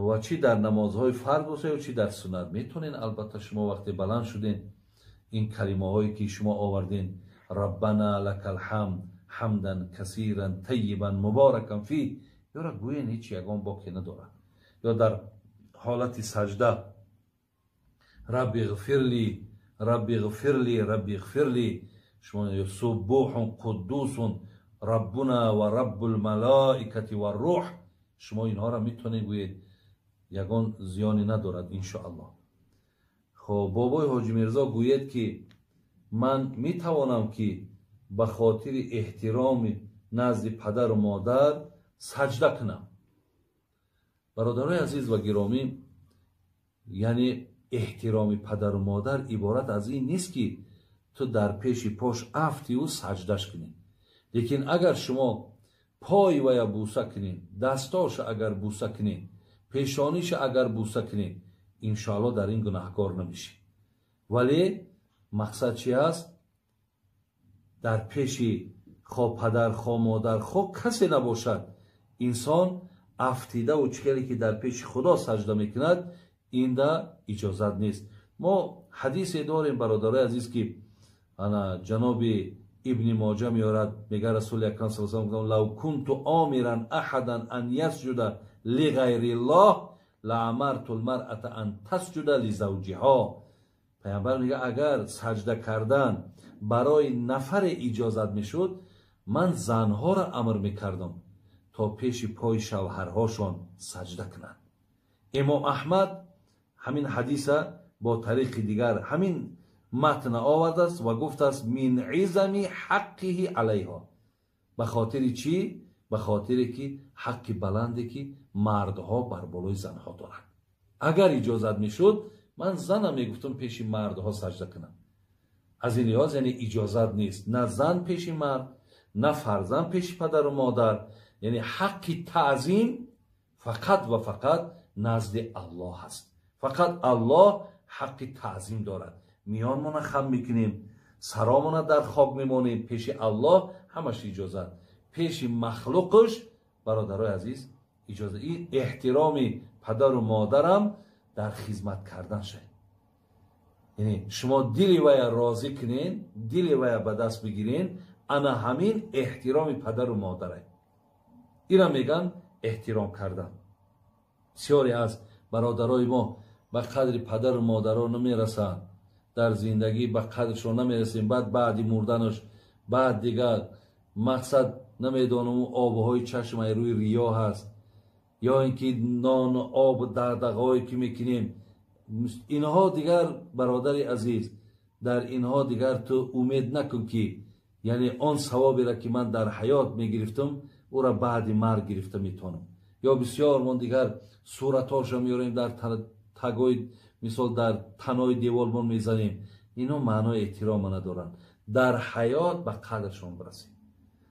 ва чӣ дар намозҳои фарз бошад ё чӣ дар суннат? Метавонед албатта шумо вақте баланд шуден ин калимаҳое ки шумо оварден Раббана лакал ҳамд ҳамдан касиран таййибан муборакан фи, ёра гӯен, ҳеҷ ягон боке надорад. Ё дар ҳолати саҷда Рабби ғфир ли, Рабби ғфир ли, Рабби ғфир ли, шумо суббуҳун қуддусун Раббуна ва Раббул малоикати ва рӯҳ, шумо инҳоро метавонед гӯед, ягон зиёне надорад иншоаллоҳ. Хоб, бобои Ҳоҷи Мирзо гӯед ки ман метавонам ки ба хотири эҳтироми назди падару модар саҷда кунам? Бародарои азиз ва гиромӣ, яъне эҳтироми падару модар иборат аз ин нест ки ту дар пеши пош афтиву саҷдаш кунӣ, лекин агар шумо пой вая буса кунед, дастоша агар буса кунед, пешониша агар буса кунед, иншоаллоҳ дар ин гунаҳкор намешӣ. Вале мақсад чи аст? Дар пеши хо падар, хо модар, хо касе набошад, инсон афтидаву чӣ хеле ки дар пеши Худо саҷда мекунад, инда иҷозат нест. Мо ҳадисе дорем, бародарои азиз, ки ана ҷаноби Ибни Моҷа меорад, мега Расули Акрам саллаллоҳу алайҳи ва саллам: лав кунту омиран аҳадан ан ясҷуда лиғайриллоҳ лаамарту лмаръата ан тасҷуда лизавҷиҳо. Пайғамбар мега агар саҷда кардан барои нафаре иҷозат мешуд, ман занҳоро амр мекардам то пеши пои шавҳарҳошон саҷда кунанд. Имом Аҳмад ҳамин ҳадиса бо тариқи дигар ҳамин матна овардааст ва гуфтааст мин изами ҳаққиҳи алайҳо. Ба хотири чӣ? Ба хотире ки ҳаққи баланде ки мардҳо бар болои занҳо доранд. Агар иҷозат мешуд, ман занам мегуфтам пеши мардҳо саҷда кунам. Аз ин лиҳоз яъне иҷозат нест на зан пеши мард, на фарзанд пеши падару модар. Яъне ҳаққи таъзим фақат ва фақат назди Аллоҳ аст. Фақат Аллоҳ ҳаққи таъзим дорад. Миёнмона хам мекунем, саромона дар хок мемонем, пеши Аллоҳ ҳамаш иҷозат. Пеши махлуқаш, бародарои азиз, иҷозат. Ин эҳтироми падару модарам дар хизмат кардан шавад. Яъне шумо дили вая розӣ кунен, дили вая ба даст бигирен, ана ҳамин эҳтироми падару модарай. Ира меган эҳтиром кардан. Бисёре аз бародарои мо ба қадри падару модаро намерасанд, дар зиндагӣ ба қадршон намерасем, баъд баъди мурданаш, баъд дигар мақсад намедонам обҳои чашмаи рӯи риё ҳаст, ё ин ки нону об дағдағаҳое ки мекунем. Инҳо дигар, бародари азиз, дар инҳо дигар ту умед накун ки яъне он савоберо ки ман дар ҳаёт мегирифтам, ӯра баъди марг гирифта метавонам. Ё бисёр мон дигар суратҳошо меорем дар тагои, мисол дар танои деволмон мезанем. Ино маънои эҳтирома надоранд. Дар ҳаёт ба қадршон бирасем.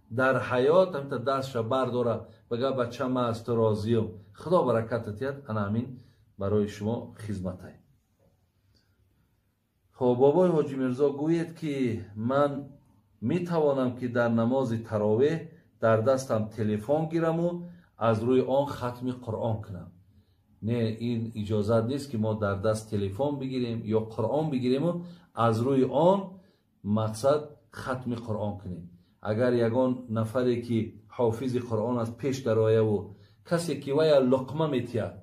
Дар ҳаёт ҳамта дастша бардора, бага бача ман аз ту розиям, Худо бараката диҳад, ана ҳамин барои шумо хизматай. Хоб, бобои Ҳоҷи Мирзо гӯед ки ман метавонам ки дар намози таровеҳ дар дастам телефон гираму аз рӯи он хатми Қуръон кунам. Не, ин иҷозат нест ки мо дар даст телефон бигирем ё Қуръон бигириму аз рӯи он мақсад хатми Қуръон кунем. Агар ягон нафаре ки ҳофизи Қуръон аст пеш дарояву касе ки вая луқма метиҳад,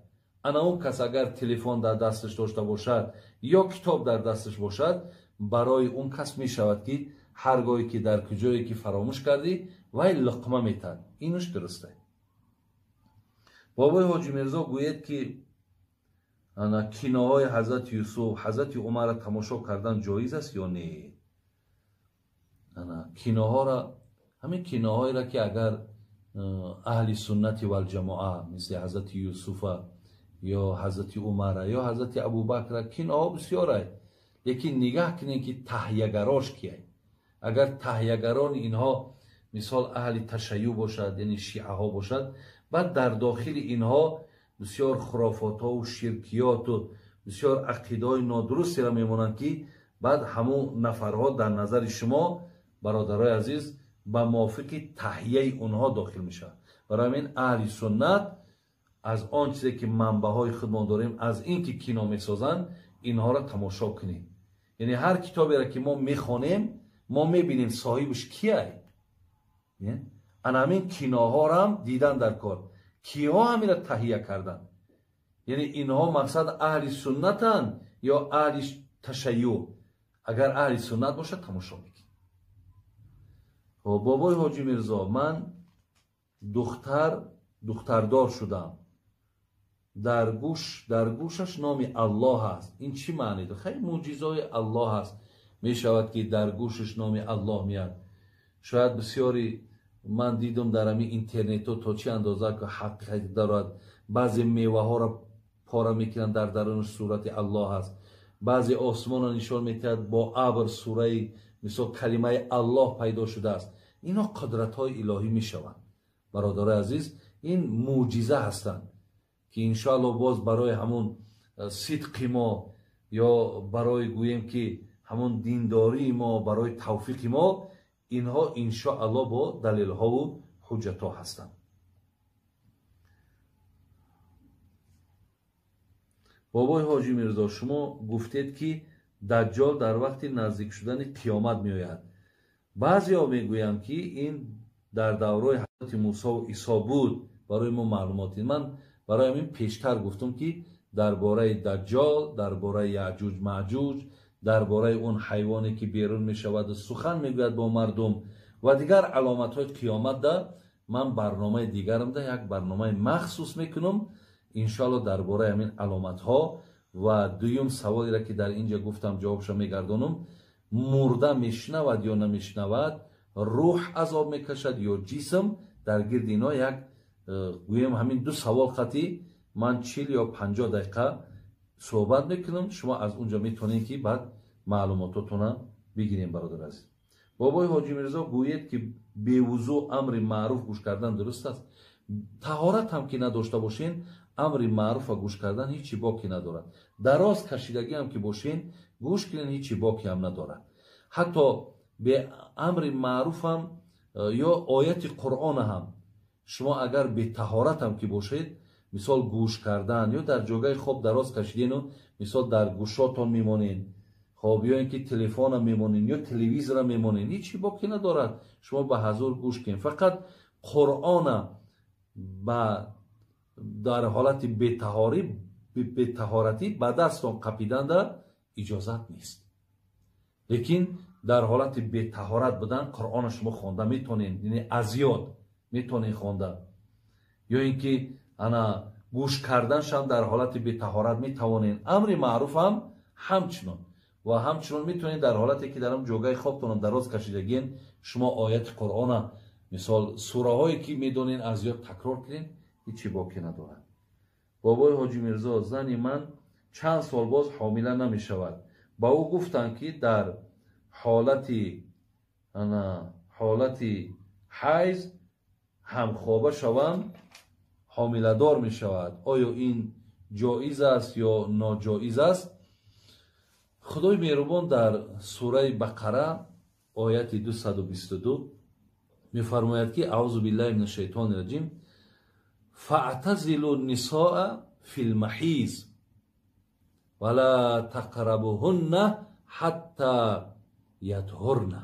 ана он кас агар телефон дар дасташ дошта бошад ё китоб дар дасташ бошад, барои он кас мешавад ки ҳар гоҳе ки дар куҷое ки фаромӯш кардӣ, вай луқма метиҳад. Инуш дуруст аст. Бобои Ҳоҷи Мирзо гӯед ки ана киноҳои ҳазрати Юсуф, ҳазрати Умарро тамошо кардан ҷоиз аст ё не? Ана киноҳоро, ҳамин киноҳоеро ки агар аҳли суннати валҷамоа мисли ҳазрати Юсуфа ё ҳазрати Умара ё ҳазрати Абубакра, киноҳо бисёрай, лекин нигаҳ кунем ки таҳиягарош кияй. Агар таҳиягарони инҳо мисол аҳли ташайюъ бошад, яъне шиаҳо бошад, баъд дар дохили инҳо бисёр хурофотҳову ширкиёту бисёр ақидаҳои нодурустеро мемонанд ки баъд ҳамун нафарҳо дар назари шумо, бародарои азиз, ба мувофиқи таҳияи онҳо дохил мешаванд. Барои ҳамин аҳли суннат аз он чизе ки манбаъҳои худмон дорем, аз ин ки кино месозанд, инҳоро тамошо кунем. Яъне ҳар китоберо ки мо мехонем, мо мебинем соҳибаш кияй. Ана ҳамин киноҳорам дидан дар кор, киҳо ҳаминро таҳия карданд. Яъне инҳо мақсад аҳли суннатанд ё аҳли ташайюъ. Агар аҳли суннат бошад, тамошо мекунем. Бобои Ҳоҷи Мирзо, ман духтардор шудам. Дар гӯшаш номи Аллоҳ аст. Ин чӣ маъне дорад? Хеле мӯъҷизаҳои Аллоҳ аст. Мешавад ки дар гӯшаш номи Аллоҳ меяд. Шояд бисёри ман дидам дар ҳамин интернетҳо то чӣ андоза ки ҳақиқат дорад. Баъзе меваҳоро пора мекунанд, дар дарунаш сурати Аллоҳ аст. Баъзе осмонро нишон медиҳад, бо абр сураи мисол калимаи Аллоҳ пайдо шудааст. Инҳо қудратҳои илоҳӣ мешаванд. Бародарои азиз, ин мӯъҷиза ҳастанд ки иншоаллоҳ боз барои ҳамун сидқи мо ё барои гӯем ки ҳамун диндории мо, барои тавфиқи мо, инҳо иншоаллоҳ бо далелҳову ҳуҷҷатҳо ҳастанд. Бобои Ҳоҷи Мирзо, шумо гуфтед ки Даҷҷол дар вақти наздик шудани қиёмат меояд. Баъзеҳо мегӯянд, ки ин дар давраи ҳазрати Мусо ва Исо буд. Барои мо маълумоти ман барои ҳамин пештар гуфтам, ки дар бораи Даҷҷол, дар бораи Яъҷуҷ Маъҷуҷ, дар бораи он ҳайвоне ки берун мешавад ва сухан мегӯяд бо мардум ва дигар аломатҳои қиёмат да ман барномаи дигарам да як барномаи махсус мекунам, иншоалло, дар бораи ҳамин аломатҳо. Ва дуюм саволеро, ки дар инҷа гуфтам, ҷавобшо мегардонам: мурда мешунавад ё намешунавад, рӯҳ азоб мекашад ё ҷисм? Дар гирди ино як гӯем ҳамин ду савол қатӣ ман 40 ё 50 дақиқа суҳбат мекунам. Шумо аз унҷо метавонед, ки баъд маълумототона бигирем. Бародар азиз, бобои Ҳоҷи Мирзо, гӯед, ки бевузӯ амри маъруф гӯш кардан дуруст аст? Таҳорат ҳам ки надошта бошен, амри маъруфа гӯш кардан ҳечи боке надорад. Дароз кашидагӣ ҳам ки бошен, гӯш кунен, ҳечи боке ҳам надорад. Ҳатто бе амри маъруфам ё ояти Қуръона ҳам шумо агар бетаҳорат ҳам ки бошед, мисол, гӯш кардан ё дар ҷогаи хоб дароз кашидену, мисол, дар гӯшотон мемонед, хоб, ё ин ки телефона мемонед ё телевизора мемонед, ҳечи боке надорад. Шумо ба ҳазур гӯш кунед. Фақат Қуръона ба дар ҳолати бетаҳорӣ, бетаҳоратӣ ба дастон қапиданда иҷозат нест. Лекин дар ҳолати бетаҳорат будан Қуръона шумо хонда метавонед, яъне аз ёд метавонед хонда, ё ин ки ана гӯш карданшам дар ҳолати бетаҳорат метавонед. Амри маъруфам ҳамчунон ва ҳамчунон метавонед дар ҳолате ки дар ам ҷогаи хобтонам дароз кашидагиен, шумо ояти Қуръона, мисол, сураҳое ки медонед, аз ёд такрор кунед, ҳечи боке надорад. Бобои Ҳоҷи Мирзо, зани ман чанд сол боз ҳомила намешавад. Ба ӯ гуфтанд, ки дар ҳолати ҳайз ҳамхоба шавам, ҳомиладор мешавад. Оё ин ҷоиз аст ё ноҷоиз аст? Худои меҳрубон дар сураи Бақара, ояти 222 мефармояд, ки: أعوذ بالله من الشيطان الرجيم، فاعتزلوا النساء في المحيض ولا تقربوهن حتى يطهرن.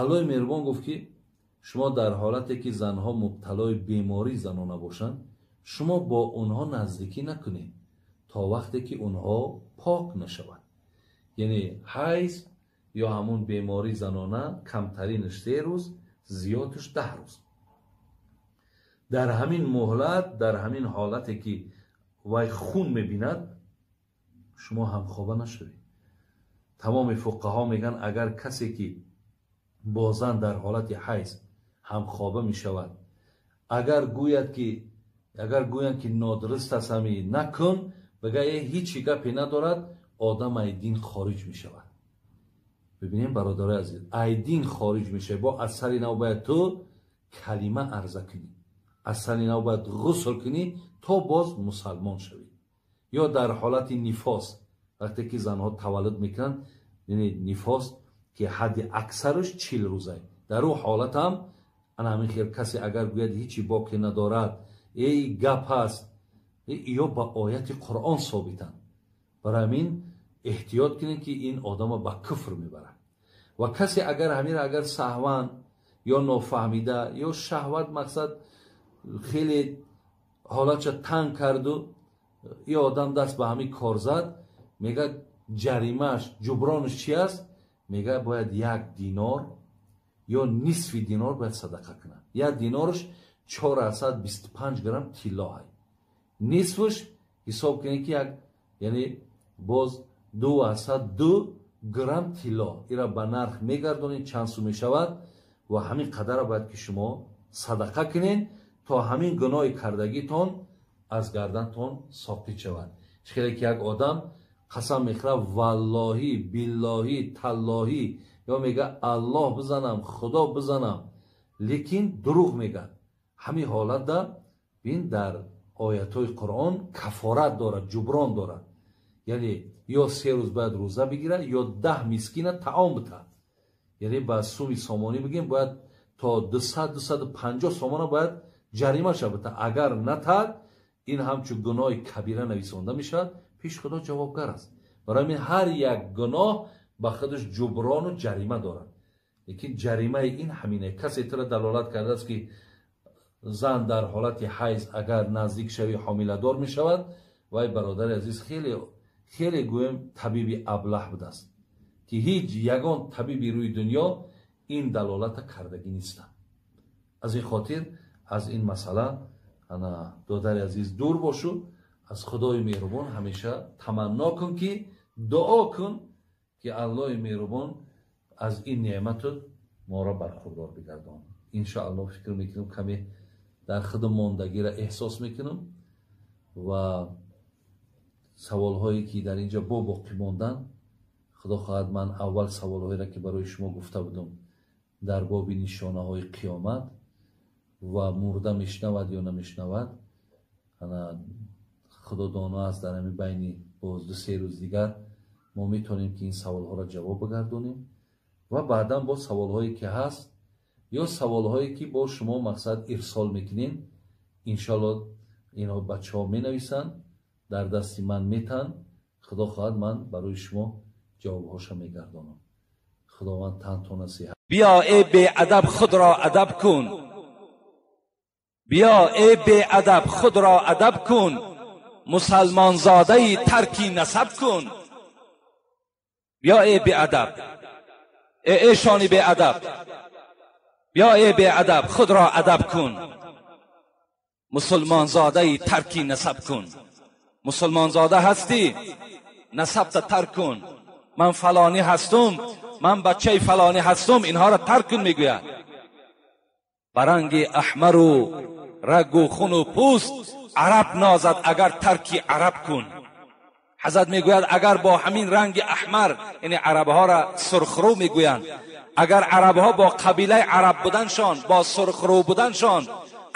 Аллоҳи меҳрубон гуфт, ки шумо дар ҳолате ки занҳо мубталои бемории занона бошанд, шумо бо онҳо наздикӣ накунед, то вақте ки онҳо пок нашаванд. Яъне ҳайз ё ҳамун бемории занона камтаринаш 3 рӯз, зиёдаш 10 рӯз. Дар ҳамин муҳлат, дар ҳамин ҳолате ки вай хун мебинад, шумо ҳамхоба нашавед. Тамоми фуқаҳо мегӯянд, агар касе ки бо зан дар ҳолати ҳайз ҳамхоба мешавад, агар гӯянд, ки нодуруст аст, ҳами накун, бигӯяд, э, ҳичи гапе надорад, одам ай дин хориҷ мешавад. Бибинем, бародарои азиз, ай дин хориҷ мешавад. Бо аз сари нав бояд ту калима арза кунӣ, аз сари нав бояд ғусл кунӣ, то боз мусалмон шавӣ. Ё дар ҳолати нифос, вақте ки занҳо таваллуд мекунанд, яъне нифос ки ҳадди аксараш 40 рӯза, дар ӯ ҳолатам ана ҳамин хел касе агар гӯяд, ҳичи боке надорад, эй, гап аст, ё ба ояти Қуръон собитанд. Барои ҳамин эҳтиёт кунед, ки ин одама ба куфр мебарад. Ва касе агар ҳамира агар саҳван ё нофаҳмида ё шаҳват, мақсад, хеле ҳолатша танг карду и одам даст ба ҳамин кор зад, мегӯяд, ҷаримааш, ҷубронаш чи аст? Мегӯяд, бояд 1 динор ё нисфи динор бояд садақа кунад. 1 динораш 425 грамм тиллоҳай. Нисфаш ҳисоб кунед, ки як, яъне боз 202 грамм тилло. Ира ба нарх мегардонед, чанд сум мешавад, ва ҳамин қадара бояд ки шумо садақа кунед, то ҳамин гуноҳи кардагитон аз гардантон соқит шавад. Хеле ки як одам қасам мехӯрад, валлоҳӣ, биллоҳӣ, таллоҳӣ, ё мега, Аллоҳ бизанам, Худо бизанам, лекин дурӯғ мегӯяд. Ҳамин ҳолатда бин, дар оятҳои Қуръон кафорат дорад, ҷуброн дорад. Яъне ё 3 рӯз бояд рӯза бигирад, ё 10 мискина таом битад. Яъне ба суми сомонӣ бигем, бояд то 200-250 сомона бояд ҷарима шавад. Агар натад, ин ҳамчун гуноҳи кабира нависонда мешавад, пеш Худо ҷавобгар аст. Барои ҳамин ҳар як гуноҳ ба худаш ҷуброну ҷарима дорад. Лекин ҷаримаи ин ҳамине. Касе тура далолат кардааст, ки зан дар ҳолати ҳайз агар наздик шавӣ ҳомиладор мешавад, вай бародари азиз хеле хеле гӯем табиби аблаҳ будааст, ки ҳеҷ ягон табиби рӯи дунё ин далолата кардагӣ нестанд. Аз ин хотир аз ин масъала ана додари азиз дур бошу, аз Худои меҳрубон ҳамеша таманно кун, ки дуо кун, ки Аллоҳи меҳрубон аз ин неъмату моро бархурдор бигардонад. Иншоаллоҳ фикр мекунам каме дар худ мондагиро эҳсос мекунам ва саволҳое ки дар инҷа бо боқӣ монданд, худо хоҳад ман аввал саволҳоеро ки барои шумо гуфта будам дар боби нишонаҳои қиёмат ва мурда мешнавад ё намешнавад, худо доно аст, дар ҳамин байни боз 2-3 рӯз дигар мо метавонем ки ин саволҳоро ҷавоб бигардонем ва баъдан бо саволҳое ки ҳаст ё саволҳое ки бо шумо мақсад ирсол мекунем, иншоаллоҳ инҳо бачаҳо менависанд, дар дасти ман метанд, худо хоҳад ман барои шумо ҷавобҳоша мегардонам. Худованд тантон насиҳат. Биё эй беадаб худро адаб кун, биё эй беадаб худро адаб кун, мусалмонзодаи тарки насаб кун. Биё эй беадаб, эй эшони беадаб, биё эй беадаб худро адаб кун, мусулмонзодаи тарки насаб кун. Мусулмонзода ҳастӣ, насабта тарк кун. Ман фалонӣ ҳастум, ман бачаи фалонӣ ҳастум, инҳоро тарк кун мегӯяд. Ба ранги аҳмару рагу хуну пӯст араб нозад агар тарки араб кун. Ҳазрат мегӯяд агар бо ҳамин ранги аҳмар, яъне арабҳоро сурхрӯ мегӯянд, агар арабҳо бо қабилаи араб буданшон, бо сурхрӯ буданшон,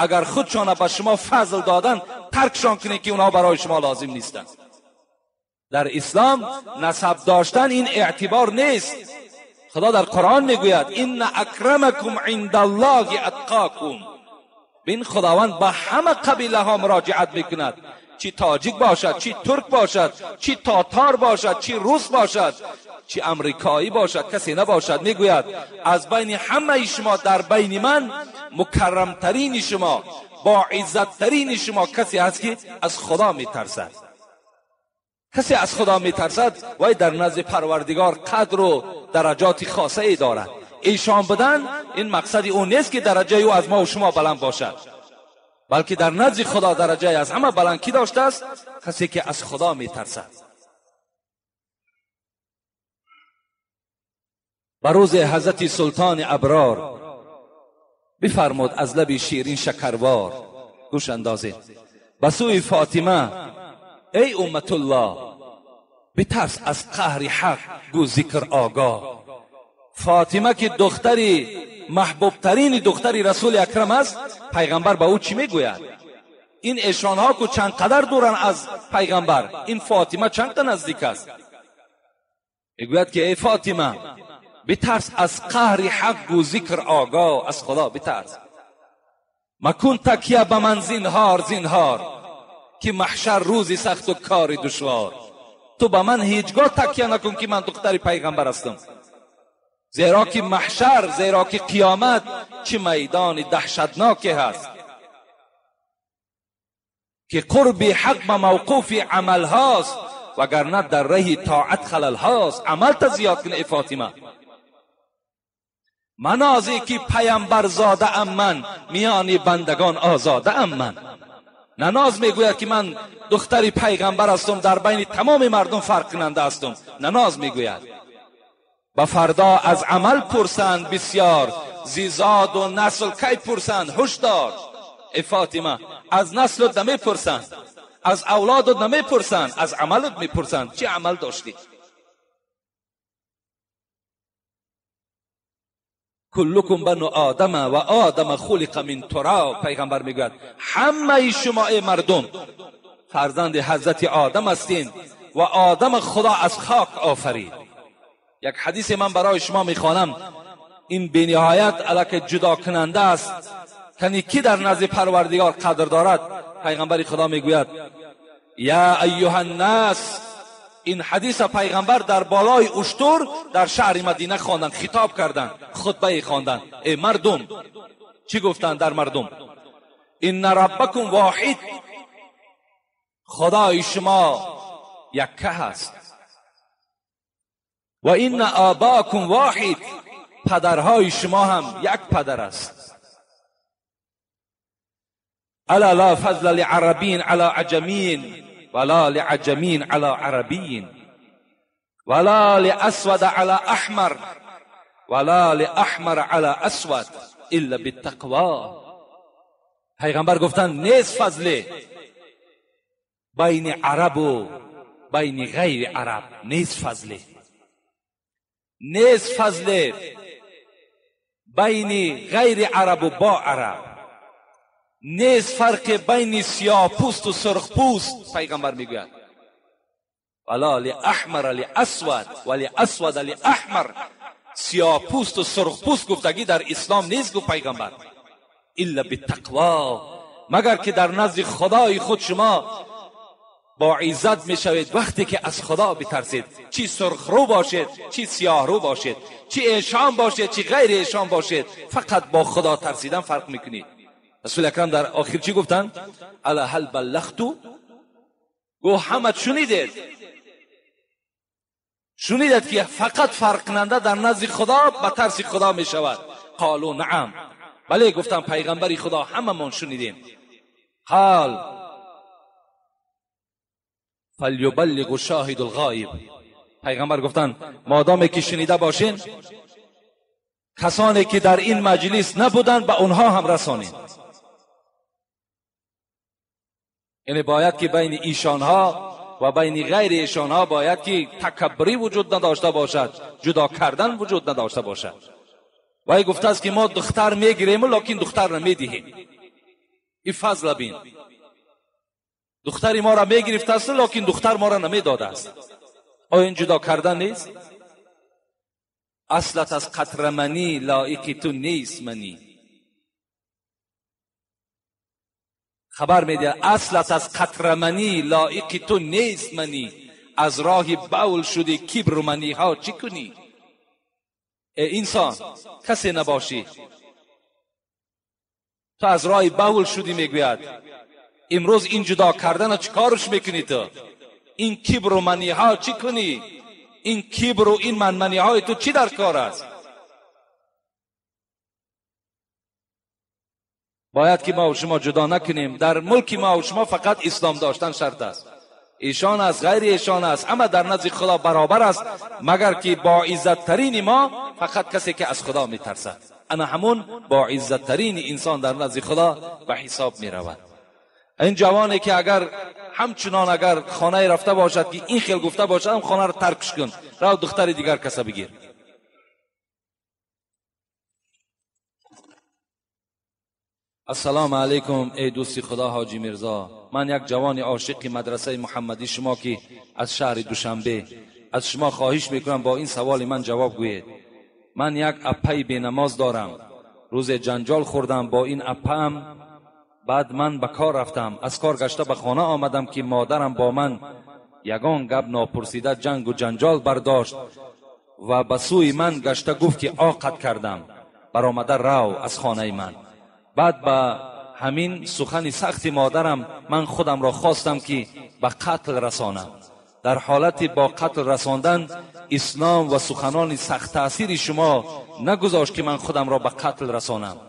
агар худшона ба шумо фазл доданд, таркшон кунед ки онҳо барои шумо лозим нестанд. Дар ислом насаб доштан ин эътибор нест. Худо дар Қуръон мегӯяд инна акрамакум индаллоҳи атқокум. Бин Худованд ба ҳама қабилаҳо муроҷиат мекунад, чи тоҷик бошад, чи турк бошад, чи татар бошад, чи рус бошад, чи амрикоӣ бошад, касе набошад. Мегӯяд аз байни ҳамаи шумо дар байни ман мукаррамтарини шумо, бо иззаттарини шумо касе ҳаст ки аз Худо метарсад. Касе аз Худо метарсад вай дар назди Парвардигор қадру дараҷоти хосае дорад. Эшон будан ин мақсади ӯ нест ки дараҷаи ӯ аз мо ва шумо баланд бошад, балки дар назди Худо дараҷаи аз ҳама баланд кӣ доштааст? Касе ки аз Худо метарсад. Ба рӯзи ҳазрати султони аброр бифармуд аз лаби ширин шакарвор, гӯш андозед, ба сӯи Фотима: эй умматуллоҳ, битарс аз қаҳри ҳақ, гӯ зикр огоҳ. Фотима ки духтари маҳбубтарини духтари расули акрам аст, пайғамбар ба ӯ чӣ мегӯяд? Ин эшонҳо ку чанд қадар дуранд аз пайғамбар, ин Фотима чанд қа наздик аст? Мегӯяд ки эй Фотима, битарс аз қаҳри ҳақ, гӯ зикр огоҳ, аз Худо битарс. Макун такя ба ман зинҳор зинҳор, ки маҳшар рӯзи сахту кори душвор. Ту ба ман ҳеҷ гоҳ такя накун ки ман духтари пайғамбар ҳастам, зеро ки маҳшар, зеро ки қиёмат чӣ майдони даҳшатноке ҳаст, ки қурби ҳақ ба мавқуфи амалҳост, вагарна дар раҳи тоат халалҳост. Амалта зиёд кун эй Фотима. Манозе ки паямбарзодаам ман, миёни бандагон озодаам ман. Наноз мегӯяд ки ман духтари пайғамбар ҳастам, дар байни тамоми мардум фарқ кунанда ҳастам. Наноз мегӯяд ба фардо аз амал пурсанд бисёр, зизоду насл кай пурсанд ҳушдор. Эй Фотима, аз наслут намепурсанд, аз авлодут намепурсанд, аз амалут мепурсанд. Чӣ амал доштӣ? Куллукум бану одама ва одама хулиқа мин туроб. Пайғамбар мегӯяд ҳамаи шумо эй мардум фарзанди ҳазрати одам ҳастин ва одама Худо аз хок офарид. Як ҳадисе ман барои шумо мехонам, ин бениҳоят алака ҷудокунанда аст, кани ки дар назди Парвардигор қадр дорад. Пайғамбари Худо мегӯяд: я айюҳа ннас این حدیث پیغمبر در بالای اشتر در شهر مدینه خواندن، خطاب کردن، خطبه خواندن. ای مردم، چی گفتن در مردم؟ ان ربکم واحد، خدای شما یکه هست. و ان آباکم واحد، پدرهای شما هم یک پدر است. الا لا فضل لعربین علی عجمین ولا لعجمین علی عربین ولا لاسود علی احمر ولا لاحمر علی اسود الا بالتقوا. پیغمبر گفتن نیست فضل بین عرب و بین غیر عرب، نیست فضل، نیست فضل بین غیر عرب و با عرب، نیست فرق بین سیاه پوست و سرخ پوست. پیغمبر میگوید ولا لاحمر لاسود ولاسود لاحمر، سیاه پوست و سرخ پوست گفتگی در اسلام نیست، گفت پیغمبر. الا بالتقوا، مگر که در نزد خدای خود شما با عزت میشوید وقتی که از خدا بترسید. چی سرخ رو باشید، چی سیاه رو باشید، چی ایشان باشید، چی غیر ایشان باشید، فقط با خدا ترسیدن فرق میکنید. رسول اکرم در آخر چی گفتن؟ الا هل بلغتو، گو همه شنیدید، شنیدید که فقط فرق کننده در نزد خدا به ترس خدا می شود. قالو نعم، بله گفتن پیغمبری خدا هممون شنیدیم. قال فلیبلغ شاهد الغایب، پیغمبر گفتن مادامی که شنیده باشین کسانی که در این مجلس نبودند به اونها هم رسانید. یعنی باید که بین ایشانها و بین غیر ایشانها باید که تکبری وجود نداشته باشد، جدا کردن وجود نداشته باشد. و ای گفته است که ما دختر میگیریم لکن دختر نمیدهیم. این فضل بین، دختری ما را میگرفته است لکن دختر ما را نمیداده است. آیا این جدا کردن نیست؟ اصلت از قطرمنی لایق تو نیست منی. خبر میده اصلت از قطرمنی لایق تو نیست منی، از راه بول شدی کبر و منی ها چی کنی؟ ای انسان کسی نباشی، تو از راه بول شدی. میگوید امروز این جدا کردن چی کارش میکنی تو؟ این کبر و منی ها چی کنی؟ این کبر و این منمنی های تو چی در کار است؟ باید که ما و شما جدا نکنیم. در ملک ما و شما فقط اسلام داشتن شرط است. ایشان است، غیر ایشان است، اما در نزد خدا برابر است، مگر که با عزت ترین ما فقط کسی که از خدا میترسد. انا همون با عزت ترین انسان در نزد خدا به حساب میرود. این جوانی که اگر همچنان اگر خانه رفته باشد که این خیل گفته باشد، هم خانه را ترکش کن، رو دختر دیگر کسا بگیر. السلام علیکم ای دوستی خدا حاجی میرزا، من یک جوان عاشق مدرسه محمدی شما که از شهر دوشنبه، از شما خواهش میکنم با این سوال من جواب گویید. من یک اپای بی نماز دارم، روز جنجال خوردم با این اپام، بعد من به کار رفتم، از کار گشته به خانه آمدم که مادرم با من یگان گپ ناپرسیده جنگ و جنجال برداشت و به سوی من گشته گفت که آقت کردم، برآمده رو از خانه من. بعد به همین سخن سخت مادرم من خودم را خواستم که به قتل رسانم. در حالت با قتل رساندن اسلام و سخنان سخت تاثیر شما نگذاشت که من خودم را به قتل رسانم.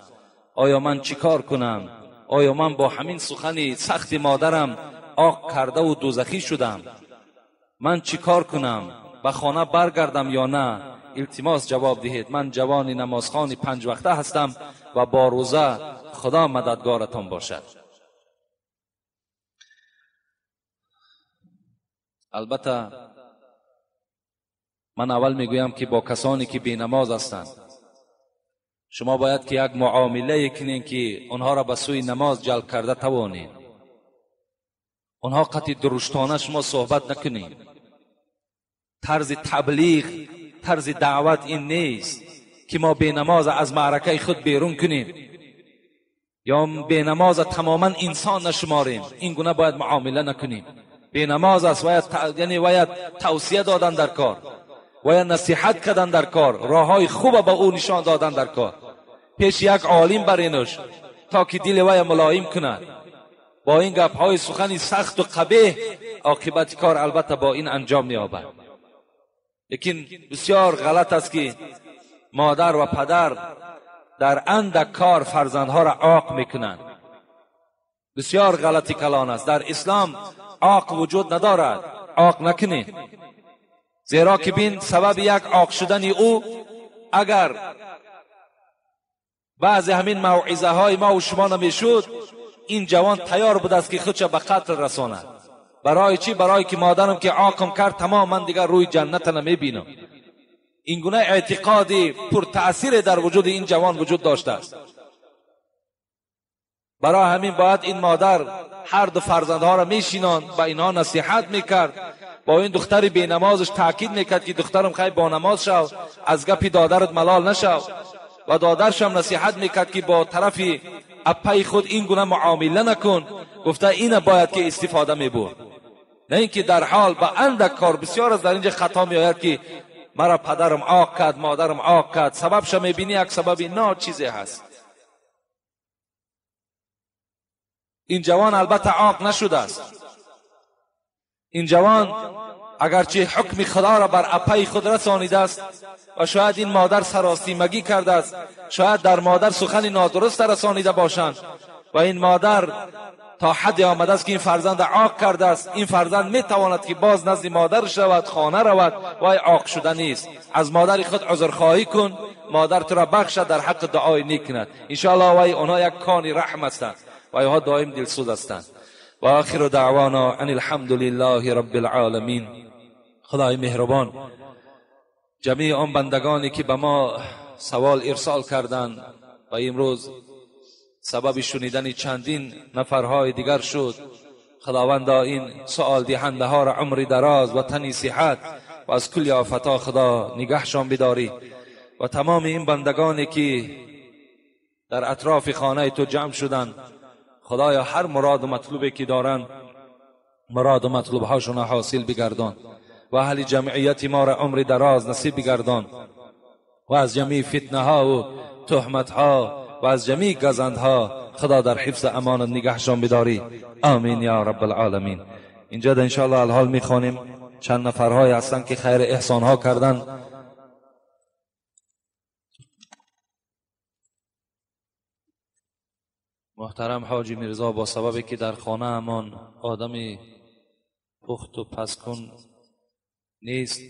آیا من چیکار کنم؟ آیا من با همین سخن سخت مادرم آق کرده و دوزخی شدم؟ من چیکار کنم؟ به خانه برگردم یا نه؟ التماس جواب دهید. من جوان نمازخوان 5 وقته هستم و با روزه. خدا مددگارتان باشد. البته من اول میگویم که با کسانی که بی نماز هستند شما باید که یک معامله کنین که آنها را به سوی نماز جلب کرده توانید. آنها قطعی درشتانه شما صحبت نکنین. طرز تبلیغ، طرز دعوت این نیست که ما بی نماز از معرکه خود بیرون کنیم یا بی نماز تماما انسان نشماریم. این گونه باید معامله نکنیم. Бенамоз аст, یعنی باید توصیه دادن در کار، باید نصیحت کردن در کار، راههای خوب به او نشان دادن در کار، پیش یک عالم برینش تا که دل وی ملایم کند. با این گپ های سخنی سخت و قبیح عاقبت کار البته با این انجام می‌یابد. لیکن بسیار غلط است که مادر و پدر در اندک کار فرزندها را عاق میکنند. بسیار غلطی کلان است. در اسلام عاق وجود ندارد، عاق نکنید، زیرا که بین سبب یک عاق شدن او اگر بعضی همین موعظه های ما و شما نمیشد، این جوان تیار بود است که خودش به قتل رساند. برای چی؟ برای که مادرم که عاقم کرد تمام من دیگر روی جنت نمیبینم. این گونه اعتقادی پر تأثیر در وجود این جوان وجود داشته است. برای همین باید این مادر هر دو فرزندها را میشیناند، به اینها نصیحت میکرد، با این دختر بی نمازش تاکید میکرد که دخترم خیلی با نماز شو، از گپی دادرت ملال نشو، و دادرش هم نصیحت میکرد که با طرف اپای خود این گونه معامله نکن. گفته این باید که استفاده میبرد، نه اینکه در حال به اندک کار. بسیار از در اینجا خطا میآید که مرا پدرم عاق کرد، مادرم عاق کرد، سببش میبینی یک سبب ناچیزی هست. این جوان البته عاق نشده است. این جوان اگرچه حکم خدا را بر اپای خود رسانیده است و شاید این مادر سراسیمگی کرده است، شاید در مادر سخن نادرست رسانیده باشند و این مادر تا حدی آمده است که این فرزند عاق کرده است. این فرزند میتواند که باز نزد مادر شود، خانه رود، وای عاق شده نیست. از مادر خود عذرخواهی کن، مادر تو را بخشد، در حق دعای نیک کند انشاءالله. وای آنها یک کانی رحم هستند و اینها دائم دلسوز هستند. و آخر دعوانا ان الحمد لله رب العالمین. خدای مهربان جمیع آن بندگانی که به ما سوال ارسال کردند و امروز سبب شنیدن چندین نفرهای دیگر شد، خداوندا این سوال دهنده ها را عمر دراز و تنی صحت و از کل آفتها خدا نگهشان بداری و تمام این بندگانی که در اطراف خانه تو جمع شدند، خدایا هر مراد و مطلوبی که دارند مراد و مطلوب هاشون حاصل بگردان و اهل جمعیت ما را عمر دراز نصیب بگردان و از جمیع فتنه ها و تهمت ها و از جمیع گزند ها خدا در حفظ امان نگهشان بداری. آمین یا رب العالمین. اینجا در انشاءالله الحال میخوانیم چند نفرهای هستند که خیر احسان ها کردن. محترم حاجی میرزا با سببی که در خانه امان آدم پخت و پس کن نیست،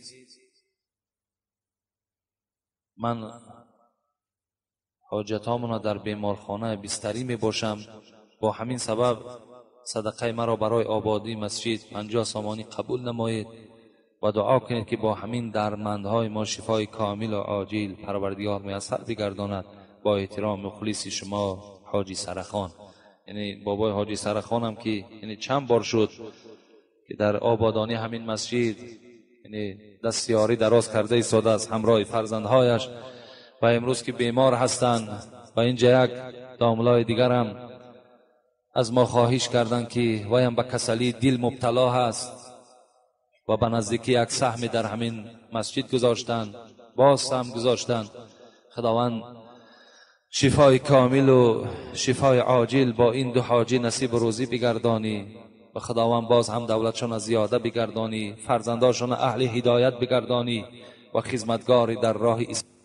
من حاجتامون در بیمارخانه بستری می باشم، با همین سبب صدقه مرا برای آبادی مسجد 50 سامانی قبول نمایید و دعا کنید که با همین درمندهای ما شفای کامل و عاجل پروردگار میسر بگرداند. با احترام مخلص شما حاجی سرخان. یعنی بابای حاجی سرخان هم که یعنی چند بار شد که در آبادانی همین مسجد یعنی دست یاری دراز کرده ایستاده است همراه فرزندهایش و امروز که بیمار هستند و اینجا یک داملای دیگر هم از ما خواهش کردند که وایم به کسلی دل مبتلا هست و به نزدیکی یک سهم در همین مسجد گذاشتند، باز سهم گذاشتند. خداوند شفای کامل و شفای عاجل با این دو حاجی نصیب روزی بگردانی و خداوند باز هم دولتشان زیاده بگردانی، فرزنداشان اهل هدایت بگردانی و خدمتگاری در راه اسلام.